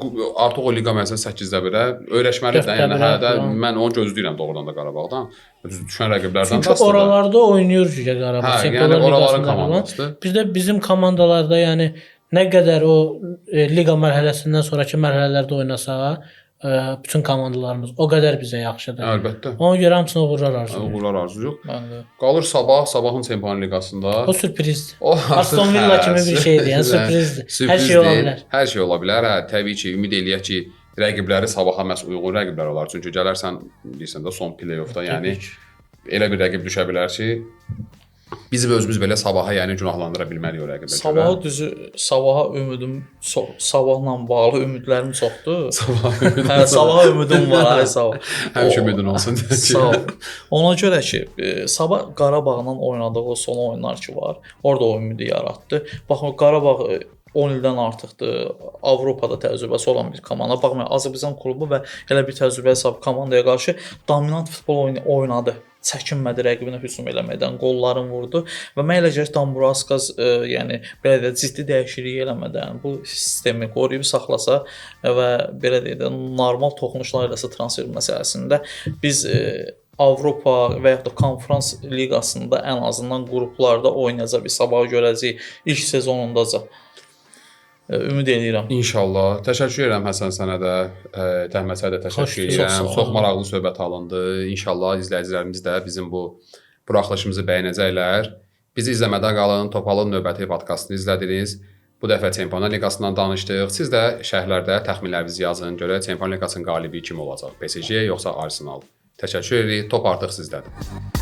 Speaker 3: artıq o liqa mərhələsində 8-də 1-ə öyrəşməlidir də. Yəni hə də mən onu gözləyirəm doğrudan da Qarabağdan. Düz düşən rəqiblərdən də.
Speaker 2: Çünki oralarda oynayır ki, Qarabağ.
Speaker 3: Hə, yəni oraların komandasıdır.
Speaker 2: Bir də bizim komandalarda yəni nə qədər o liqa mərhələsindən sonrakı mərhələlərdə oynasa, bütün komandalarımız o qədər bizə yaxşıdır.
Speaker 3: Əlbəttə.
Speaker 2: Ona görə hamısına uğurlar arzulayıram.
Speaker 3: Uğurlar arzulayırıq.
Speaker 1: Mən də.
Speaker 3: Qalır sabahın Çempionlar Liqasında.
Speaker 2: O sürprizdir. Aston Villa kimi bir şeydir, yəni sürprizdir. Hər şey ola bilər.
Speaker 3: Hər şey ola bilər. Hə, təbii ki, ümid eləyək ki, rəqibləri sabaha məhz uyğun rəqiblər olar. Çünki gələrsən, bilirsən də son play-offda, yəni elə bir rəqib düşə bilər ki, bizim özümüz belə sabaha yəni günahlandıra bilmərik o rəqibə.
Speaker 1: Sabaha düzü, sabaha ümidim, sabahla bağlı ümidlərim çoxdur. Hə, sabaha ümidim var, ay sağ ol.
Speaker 3: Həmişə ümidin olsun.
Speaker 1: Sağ ol. Ona görə ki, sabah Qarabağla oynadığı o son oyunlar ki var, orada o ümidi yaratdı. Baxın, Qarabağ 10 ildən artıqdır Avropada təcrübəsi olan bir komanda. Baxmayaraq Azərbaycan klubu və elə bir təcrübəyə sahib komandaya qarşı dominant futbol oynadı. Çəkinmədi rəqibinə hücum eləməkdən, qolların vurdu və mən elə gəlir Dambraskas, yəni belə də ciddi dəyişiklik eləmədən bu sistemi qoruyub saxlasa və belə deyək də normal toxunuşlar eləsə transfer məsələsində biz Avropa və yaxud da Konfrans liqasında ən azından qruplarda oynayacaq bir sabah görəcəyik ilk sezonundaca. Ümid eləyirəm.
Speaker 3: İnşallah. Təşəkkür edirəm Həsən sənə də, Təhməsə də təşəkkür edirəm. Çox maraqlı söhbət alındı. İnşallah izləyicilərimiz də bizim bu buraxılışımızı bəyənəcəklər. Bizi izləmədə qalın. Topalın növbəti podkastını izlədiniz. Bu dəfə Çempionlar Liqasından danışdıq. Siz də şərhlərdə təxminlərinizi yazın. Görək Çempionlar Liqasının qalibi kim olacaq? PSG yoxsa Arsenal? Təşəkkür edirik. Top artıq sizdədir.